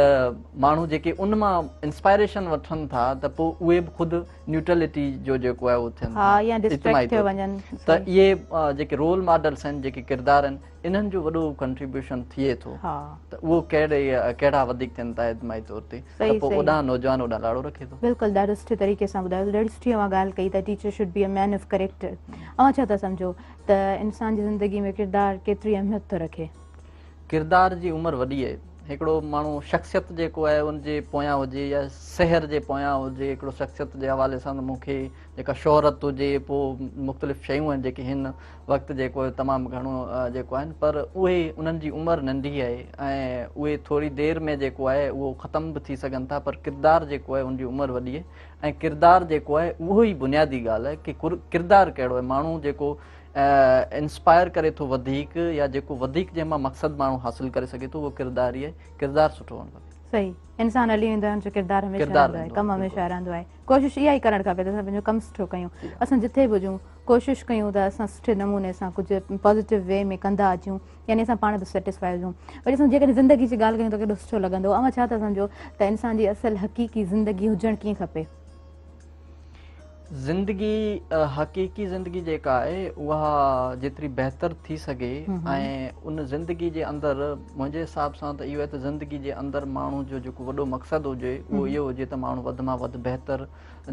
[SPEAKER 2] ماڻهو جيڪي ان مان انسپائريشن وٺن ٿا ته پوء اهي به خود نيوٽرلٽي جو جيڪو آهي اهو ٿين
[SPEAKER 1] ٿا يا ڊسٽريڪٽ ٿيو وڃن
[SPEAKER 2] ته اهي جيڪي رول ماڊلس آهن جيڪي ڪردار آهن انهن جو وڏو ڪنٽريبيوشن ٿئي ٿو ته اهو ڪهڙي ڪهڙا وڌيڪ ٿين ٿا اجتماعي طور تي ته پوء اوڏانهن نوجوان اوڏانهن لاڙو رکي ٿو.
[SPEAKER 1] بلڪل ڏاڍو سٺي طريقي سان ٻڌايو. ڏاڍي سٺي اوهان ڳالهه ڪئي ته teacher should be a man of character. اوهان ڇا ٿا سمجهو ته انسان جي زندگي ۾ ڪردار ڪيتري اهميت ٿو رکي؟
[SPEAKER 2] ڪردار جي عمر وڏي آهي. هڪڙو ماڻهو شخصيت جيڪو آهي ان جي پويان هجي يا سحر جي پويان هجي، هڪڙو شخصيت جي حوالي سان مون کي جيڪا شهرت هجي، پوء مختلف شيون آهن جيڪي هن وقت جيڪو آهي تمام گهڻو جيڪو آهن، پر اهي انهن جي عمر ننڍي آهي ۽ اهي ٿوري دير ۾ جيڪو آهي اهو ختم به ٿي سگهن ٿا، پر ڪردار جيڪو آهي ان جي عمر وڏي آهي ۽ ڪردار جيڪو آهي اهو ئي بنيادي ڳالهه آهي ڪي ڪردار ڪهڙو آهي، ماڻهو جيڪو انسپائر ڪري ٿو وڌيڪ يا جيڪو وڌيڪ جنهن مان مقصد ماڻهو حاصل ڪري سگهي ٿو اهو ڪردار ئي آهي. ڪردار سٺو هئڻ کپي.
[SPEAKER 1] صحيح، انسان هلي ويندو آهي ان جو ڪردار هميشه رهندو آهي، ڪم هميشه رهندو آهي. ڪوشش اها ئي ڪرڻ کپي ته اسان پنهنجو ڪم سٺو ڪيون، اسان جٿي به هجون ڪوشش ڪيون ته اسان سٺي نموني سان ڪجهه پازيٽو وي ۾ ڪندا اچون، يعني اسان پاڻ به سيٽسفائي هجون. وري اسان جيڪڏهن زندگي جي ڳالهه ڪيون ته ڪيڏو سٺو لڳندو. اوهان ڇا ٿا سمجهو ته انسان جي اصل حقيقي زندگي هجڻ ڪيئن کپي؟
[SPEAKER 2] زندگي، حقيقي زندگي جيڪا آهي اها جيتري بهتر ٿي سگهي ۽ ان زندگي جي اندر منهنجي حساب سان ته اهو آهي ته زندگي جي اندر ماڻهو جو جيڪو وڏو مقصد هجي اهو اهو هجي ته ماڻهو وڌ مان وڌ بهتر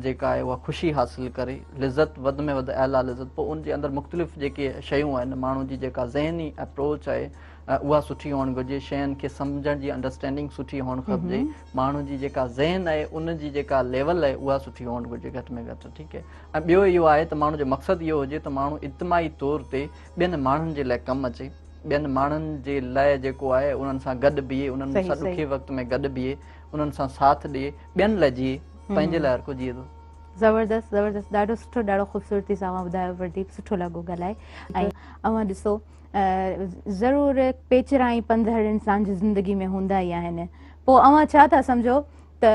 [SPEAKER 2] جيڪا آهي اها خوشي حاصل ڪري، لذت وڌ ۾ وڌ اعليٰ لذت، پوء ان جي اندر مختلف جيڪي شيون آهن ماڻهو جي جيڪا ذهني اپروچ آهي اها سٺي هئڻ گهرجي، شين کي سمجهڻ جي انڊرسٽينڊنگ سٺي هئڻ کپجي، ماڻهو جي جيڪا ذهن آهي ان جي جيڪا ليول آهي اها سٺي هئڻ گهرجي گهٽ ۾ گهٽ، ٺيڪ آهي. ۽ ٻيو اهو آهي ته ماڻهو جو مقصد اهو هجي ته ماڻهو اجتماعي طور تي ٻين ماڻهن جي لاء ڪم اچي، ٻين ماڻهن جي لاء جيڪو آهي انهن سان گڏ بيهي، انهن سان ڏکي وقت ۾ گڏ بيهي، انهن سان ساٿ ڏئي، ٻين لاء جيئي، پنهنجي لاء هر ڪو جيئي ٿو.
[SPEAKER 1] زبردست زبردست، ڏاڍو سٺو، ڏاڍو خوبصورتي سان اوهان ٻڌايو پرديپ، سٺو لڳو ڳالهائي. ۽ اوهان ڏسو ضرور پيچرا ۽ پنڌ هر انسان جي زندگي ۾ هوندا ئي آهن، پوء اوهان ڇا ٿا سمجهو ته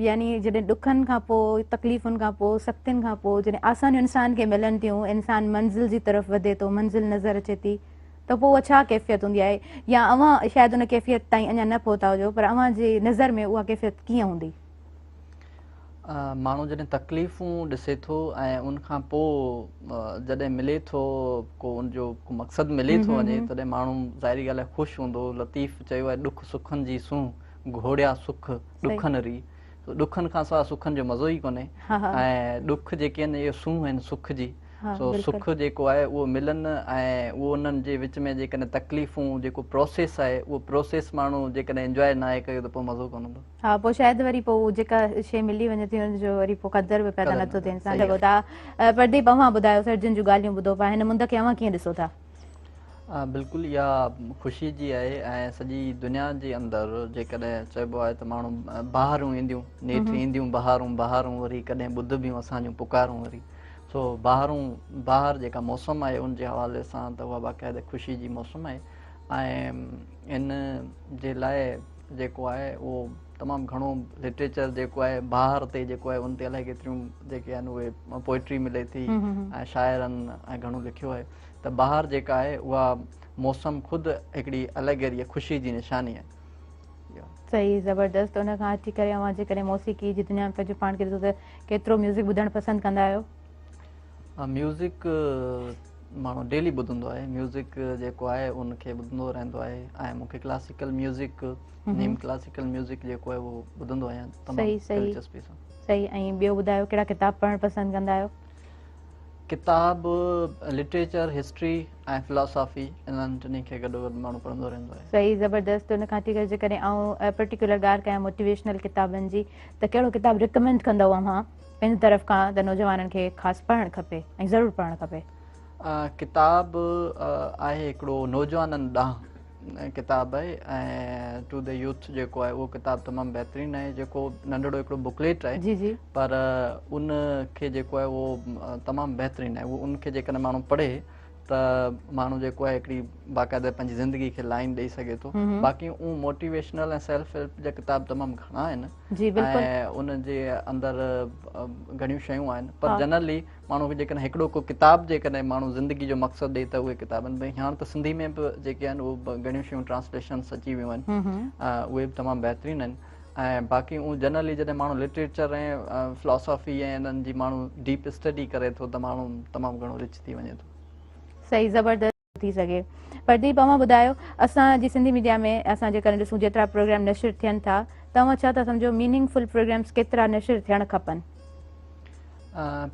[SPEAKER 1] يعني جڏهن ڏکن کان پوء، تڪليفن کان پوء، سختين کان پوء جڏهن آسانيون انسان کي ملن ٿيون، انسان منزل جي طرف وڌي ٿو، منزل نظر اچي ٿي ته پوء اها ڇا ڪيفيت هوندي آهي، يا اوهان شايد ان ڪيفيت تائين اڃا نه پهتا هجو پر اوهان جي نظر ۾ اها ڪيفيت ڪيئن هوندي؟
[SPEAKER 2] ماڻهو جڏهن تڪليفون ڏسي ٿو ۽ ان کان پوء جڏهن ملي ٿو ڪو ان جو ڪو مقصد ملي ٿو وڃي تڏهن ماڻهو ظاهري ڳالهه آهي خوش هوندو. لطيف چيو آهي ڏک سکن جي سونهن گهوڙيا سک ڏکن ري، ڏکن کان سواء سکن جو مزو ئي ڪونهي ۽ ڏک جيڪي آهن اهي سونهن آهن سک جي. سو سک جيڪو آهي اهو ملن ۽ اهو انهن جي وچ ۾ جيڪڏهن تڪليفون جيڪو پروسيس آهي اهو پروسيس ماڻهو جيڪڏهن انجواء ناهي ڪيو ته پوء مزو ڪونه ايندو.
[SPEAKER 1] ها پوء شايد وري پوء جيڪا شيء ملي وڃي ٿي ان جو وري پوء قدر به پيدا نٿو ٿئي انسان کي. ته پرديپ اوهان ٻڌايو سرجن جون ڳالهيون ٻڌو پيا هن مند کي اوهان ڪيئن ڏسو ٿا؟
[SPEAKER 2] بلڪل اها خوشي جي آهي ۽ سڄي دنيا جي اندر جيڪڏهن چئبو آهي ته ماڻهو بهارون اينديون نيٺ اينديون بهارون بهارون وري ڪڏهن ٻڌبيون اسان جون پڪارون وري سو بهارون بهار جيڪا موسم آهي ان جي حوالي سان ته اها باقاعده خوشي جي موسم آهي ۽ ان جي لاء جيڪو آهي اهو تمام گهڻو لٽريچر جيڪو آهي بهار تي جيڪو آهي ان تي الائي ڪيتريون جيڪي آهن اهي پوئٽري ملي ٿي ۽ شاعرن ۽ گهڻو لکيو آهي ته بهار جيڪا آهي اها موسم خود هڪڙي الڳ اهڙي خوشي جي نشاني آهي.
[SPEAKER 1] صحيح زبردست ان کان هٽي ڪري اوهان جيڪڏهن موسيقي جي دنيا ۾ پنهنجو پاڻ کي ڏسو ته ڪيترو ميوزڪ ٻڌڻ پسند ڪندا آهيو؟
[SPEAKER 2] ميوزڪ ماڻهو ڊيلي ٻڌندو آهي ميوزڪ جيڪو آهي ان کي ٻڌندو رهندو آهي ۽ مون کي ڪلاسيڪل ميوزڪ نيم ڪلاسيڪل ميوزڪ جيڪو آهي اهو ٻڌندو آهيان تمام دلچسپي سان.
[SPEAKER 1] صحيح ۽ ٻيو ٻڌايو ڪهڙا ڪتاب پڙهڻ پسند ڪندا آهيو؟
[SPEAKER 2] ڪتاب لٽريچر، هسٽري ۽ فلاسافي انهن ٽنهي کي گڏو گڏ ماڻهو پڙهندو رهندو آهي.
[SPEAKER 1] صحيح زبردست ان کان هٽي ڪري جيڪڏهن آئون پرٽيڪولر ڳالهه ڪيان موٽيويشنل ڪتابن جي ته ڪهڙو ڪتاب ريڪمينڊ ڪندؤ اوهان پنهنجي طرف کان ته نوجوانن کي خاص پڙهڻ کپي ۽ ضرور پڙهڻ کپي؟
[SPEAKER 2] ڪتاب آهي هڪڙو نوجوانن ڏانهن ڪتاب آهي ۽ ٽو the youth جيڪو آهي اهو ڪتاب تمام بهترين آهي جيڪو ننڍڙو هڪڙو بڪليٽ آهي جي جي پر ان کي جيڪو آهي اهو تمام بهترين آهي اهو ان کي جيڪڏهن ماڻهو پڙهي ته ماڻهو جيڪو آهي هڪڙي باقاعده پنهنجي زندگي کي لائن ڏئي سگهي ٿو باقي اون موٽيويشنل ۽ سيلف هيلپ جا ڪتاب تمام گهڻا آهن جي بلڪل ۽ ان جي اندر گهڻيون شيون آهن پر جنرلي ماڻهو کي جيڪڏهن هڪڙو ڪو ڪتاب جيڪڏهن ماڻهو زندگي جو مقصد ڏئي ته اهي ڪتاب آهن ڀئي هاڻ ته سنڌي ۾ به جيڪي آهن اهي گهڻيون شيون ٽرانسليشنس اچي ويون آهن اهي به تمام بهترين آهن ۽ باقي اون جنرلي جڏهن ماڻهو لٽريچر ۽ فلاسافي ۽ انهن جي ماڻهو ڊيپ اسٽڊي ڪري ٿو ته ماڻهو تمام گهڻو رچ ٿي وڃي ٿو.
[SPEAKER 1] صحيح زبردست. ٿي سگهي. پرديپ اوهان ٻڌايو اسان جي سنڌي ميڊيا ۾ اسان جيڪڏهن ڏسون جيترا پروگرام نشر ٿين ٿا ته اوهان ڇا ٿا سمجهو ميننگ فل پروگرامز ڪيترا نشر ٿيڻ کپن؟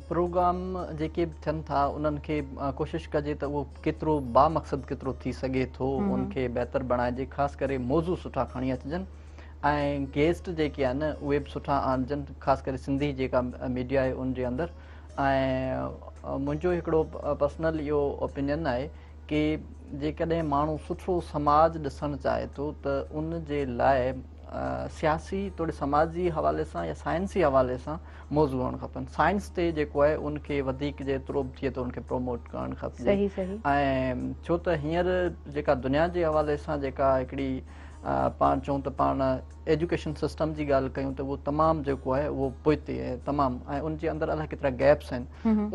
[SPEAKER 2] پروگرام جيڪي به ٿين ٿا انهن کي ڪوشش ڪجي ته اهو ڪيترو بامقصد ڪيترو ٿي سگهي ٿو ان کي بهتر بڻائجي خاص ڪري موضوع سٺا کڻي اچجن ۽ گيسٽ جيڪي آهن اهي به سٺا آڻجن خاص ڪري سنڌي جيڪا ميڊيا آهي ان جي اندر ۽ منهنجو هڪڙو پرسنل اهو اوپينين آهي ڪي جيڪڏهن ماڻهو سٺو سماج ڏسڻ چاهي ٿو ته ان جي لاء سياسي توڙي سماجي حوالي سان يا سائنسي حوالي سان موضوع هئڻ کپن سائنس تي جيڪو آهي ان کي وڌيڪ جيترو به ٿئي ٿو ان کي پروموٽ ڪرڻ کپجي ۽ ڇو ته هينئر جيڪا دنيا جي حوالي سان جيڪا هڪڙي پاڻ چئون ته پاڻ ايجوڪيشن سسٽم جي ڳالهه ڪيون ته اهو تمام جيڪو آهي اهو پوئتي آهي تمام ۽ ان جي اندر الائي ڪيترا گيپس آهن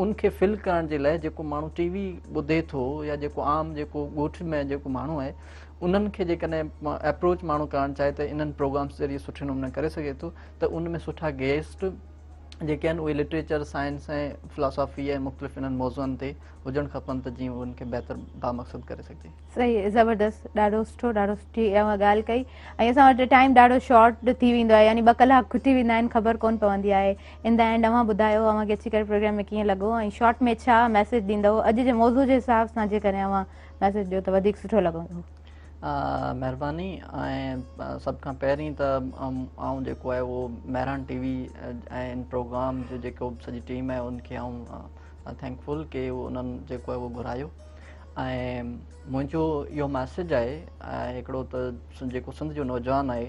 [SPEAKER 2] ان کي فل ڪرڻ جي لاء جيڪو ماڻهو ٽي وي ٻڌي ٿو يا جيڪو عام جيڪو ڳوٺ ۾ جيڪو ماڻهو آهي انهن کي جيڪڏهن اپروچ ماڻهو ڪرڻ چاهي ته انهن پروگرامس ذريعي سٺي نموني ڪري سگهي ٿو ته ان ۾ سٺا گيسٽ جيڪي آهن اهي لٽريچر سائنس ۽ فلاسافي ۽ مختلف انهن موضوعن تي هجڻ کپن ته جيئن انهن کي بهتر بامقصد ڪري سگهجي.
[SPEAKER 1] صحيح زبردست ڏاڍو سٺو ڏاڍو سٺي اوهان ڳالهه ڪئي ۽ اسان وٽ ٽائيم ڏاڍو شارٽ ٿي ويندو آهي يعني ٻه ڪلاڪ کٽي ويندا آهن خبر ڪون پوندي آهي ان the and اوهان ٻڌايو اوهان کي اچي ڪري پروگرام ۾ ڪيئن لڳو ۽ شارٽ ۾ ڇا ميسيج ڏيندؤ اڄ جي موضوع جي حساب سان جيڪڏهن اوهان ميسيج ڏيو ته وڌيڪ سٺو لڳندو.
[SPEAKER 2] مهرباني ۽ سڀ کان پهرين ته آئون جيڪو آهي اهو مهراڻ ٽي وي ۽ ان پروگرام جو جيڪو سڄي ٽيم آهي ان کي آئون thank فل ڪي انهن جيڪو آهي اهو گهرايو ۽ منهنجو اهو ميسج آهي هڪڙو ته جيڪو سنڌ جو نوجوان آهي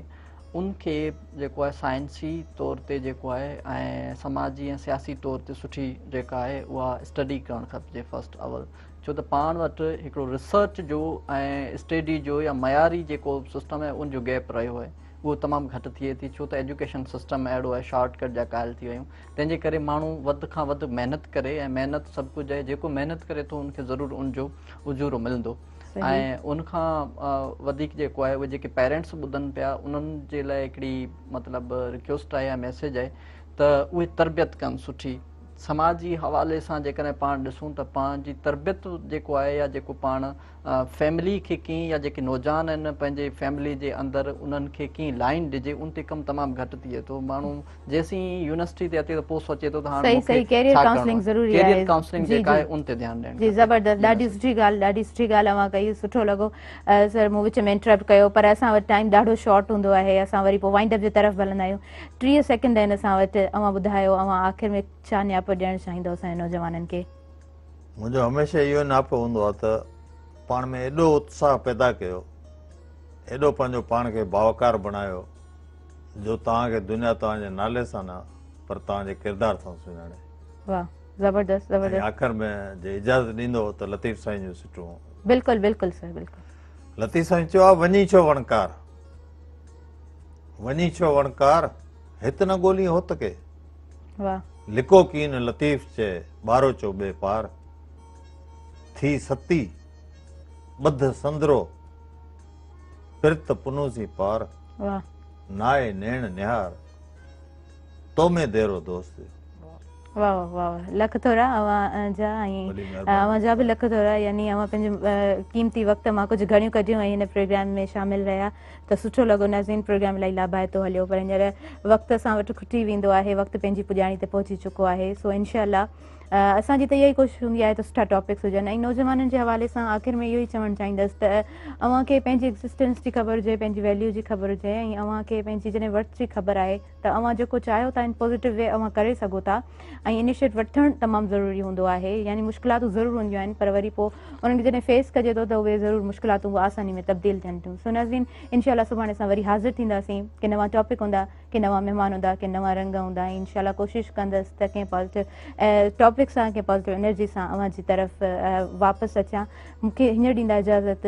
[SPEAKER 2] ان کي جيڪو آهي سائنسي طور تي جيڪو آهي ۽ سماجي ۽ سياسي طور تي سٺي جيڪا آهي اها اسٽڊي ڪرڻ کپجي فرسٽ اول ڇو ته پاڻ وٽ هڪڙو ريسرچ جو ۽ اسٽڊي جو يا معياري جيڪو سسٽم آهي ان جو گيپ رهيو آهي اهو تمام گهٽ ٿئي ٿي ڇو ته ايجوڪيشن سسٽم اهڙو آهي شارٽ ڪٽ جا قائل ٿي ويا آهيون تنهن جي ڪري ماڻهو وڌ کان وڌ محنت ڪري ۽ محنت سڀ ڪجهه آهي جيڪو محنت ڪري ٿو ان کي ضرور ان جو اجورو ملندو ۽ ان کان وڌيڪ جيڪو آهي اهي جيڪي پيرنٽس ٻڌن پيا انهن جي لاء هڪڙي مطلب رڪويسٽ آهي يا ميسيج آهي ته اهي تربيت ڪن سٺي سماجي حوالي سان جيڪڏهن پاڻ ڏسون ته پاڻ جي تربيت جيڪو آهي يا جيڪو پاڻ فيملي کي ڪيئن يا جيڪي نوجوان آهن پنهنجي فيملي جي اندر انهن کي ڪيئن لائن ڏجي ان تي ڪم تمام گهٽ ٿئي ٿو. ماڻهو جيسين يونيورسٽي تي اچي ته پوء سوچي ٿو ته هاڻ
[SPEAKER 1] صحيح
[SPEAKER 2] مون کي
[SPEAKER 1] صحيح ڪيريئر
[SPEAKER 2] ڇا ڪرڻو
[SPEAKER 1] ڪائونسلنگ
[SPEAKER 2] آهي.
[SPEAKER 1] ضروري
[SPEAKER 2] ڪيريئر
[SPEAKER 1] آهي.
[SPEAKER 2] ڪائونسلنگ
[SPEAKER 1] جي
[SPEAKER 2] جيڪا
[SPEAKER 1] جي
[SPEAKER 2] آهي ان تي ڌيان ڏيڻ
[SPEAKER 1] جي
[SPEAKER 2] کپي.
[SPEAKER 1] زبردست،
[SPEAKER 2] جي
[SPEAKER 1] ڏاڍي
[SPEAKER 2] ناظرين.
[SPEAKER 1] سٺي ڳالهه، ڏاڍي سٺي ڳالهه اوهان ڪئي، سٺو لڳو سر مون وچ ۾ انٽرپٽ ڪيو پر اسان وٽ ٽائيم ڏاڍو شارٽ هوندو آهي، اسان وري پوء وائنڊ اپ جي طرف به هلندا آهيون. 30 سيڪنڊ آهن اسان وٽ، اوهان ٻڌايو اوهان آخر ۾ ڇا نياپو ڏيڻ چاهيندو اسان جي نوجوانن کي؟
[SPEAKER 3] منهنجو هميشه اهو نياپو هوندو آهي ته پاڻ ۾ ايڏو اتساهه پيدا ڪيو، ايڏو پنهنجو پاڻ کي باوقار بڻايو جو توهان کي دنيا توهان جي نالي سان نه پر توهان جي ڪردار سان سڃاڻي.
[SPEAKER 1] واهه زبردست
[SPEAKER 3] ۽
[SPEAKER 1] زبردست.
[SPEAKER 3] آخر ۾ جي اجازت ڏيندو ته لطيف سائين جون سٽون.
[SPEAKER 1] بلڪل بلڪل سر بلڪل.
[SPEAKER 3] لطيف سائين چيو آهي وڃي ڇو وڻڪار، وڃي ڇو وڻڪار، هت نه ڳولين هوت کي.
[SPEAKER 1] واهه.
[SPEAKER 3] لڪو ڪين لطيف چئي، ٻاروچو ٻئي پار. ٿي ستي، ٻڌ سندرو، پرت پنهون پار.
[SPEAKER 1] واهه.
[SPEAKER 3] نائي نيڻ نهار، تو ۾ ديرو دوست جو.
[SPEAKER 1] واهه واهه واهه لک ٿورا اوهان جا ۽
[SPEAKER 3] وڏي مهرباني.
[SPEAKER 1] اوهان جا به لک ٿورا، يعني اوهان پنهنجي قيمتي وقت مان ڪجهه گهڙيون ڪڍيون ۽ هن پروگرام ۾ شامل رهيا ته سٺو لڳو. ناظرين پروگرام الاهي لاڀائتو هليو پر هينئر وقت اسان وٽ کٽي ويندو آهي، وقت پنهنجي پڄاڻي تي پهچي چڪو آهي. سو انشاء الله اسان جي ته اها ئي ڪوشش هوندي آهي ته سٺا ٽاپڪس هجن ۽ نوجوانن جي حوالي سان آخر ۾ اهو ئي چوڻ چاهيندس ته اوهان کي پنهنجي ايگزسٽنس جي خبر هجي، پنهنجي ويليو جي خبر هجي ۽ اوهان کي پنهنجي جڏهن ورٿ جي خبر آهي ته اوهان جيڪو چاهيو ٿا ان پازيٽو وي اوهان ڪري سگهو ٿا ۽ انيشيٽ وٺڻ تمام ضروري هوندو آهي. يعني مشڪلاتون ضرور هونديون آهن پر وري پوء انهن کي جڏهن فيس ڪجي ٿو ته اهي ضرور مشڪلاتون به آساني ۾ تبديل ٿين ٿيون. سو ناظرين انشاء الله سڀاڻي اسان وري حاضر ٿينداسين، ڪي نوان ٽاپڪ هوندا، ڪي نوان مهمان هوندا، ڪي نوان رنگ هوندا ۽ انشاء الله ڪوشش ڪندس ته ڪنهن پازيٽو ٽاپڪ سان، ڪنهن پازيٽو انرجي سان اوهان جي طرف واپس اچان. مون کي هينئر ڏيندا اجازت.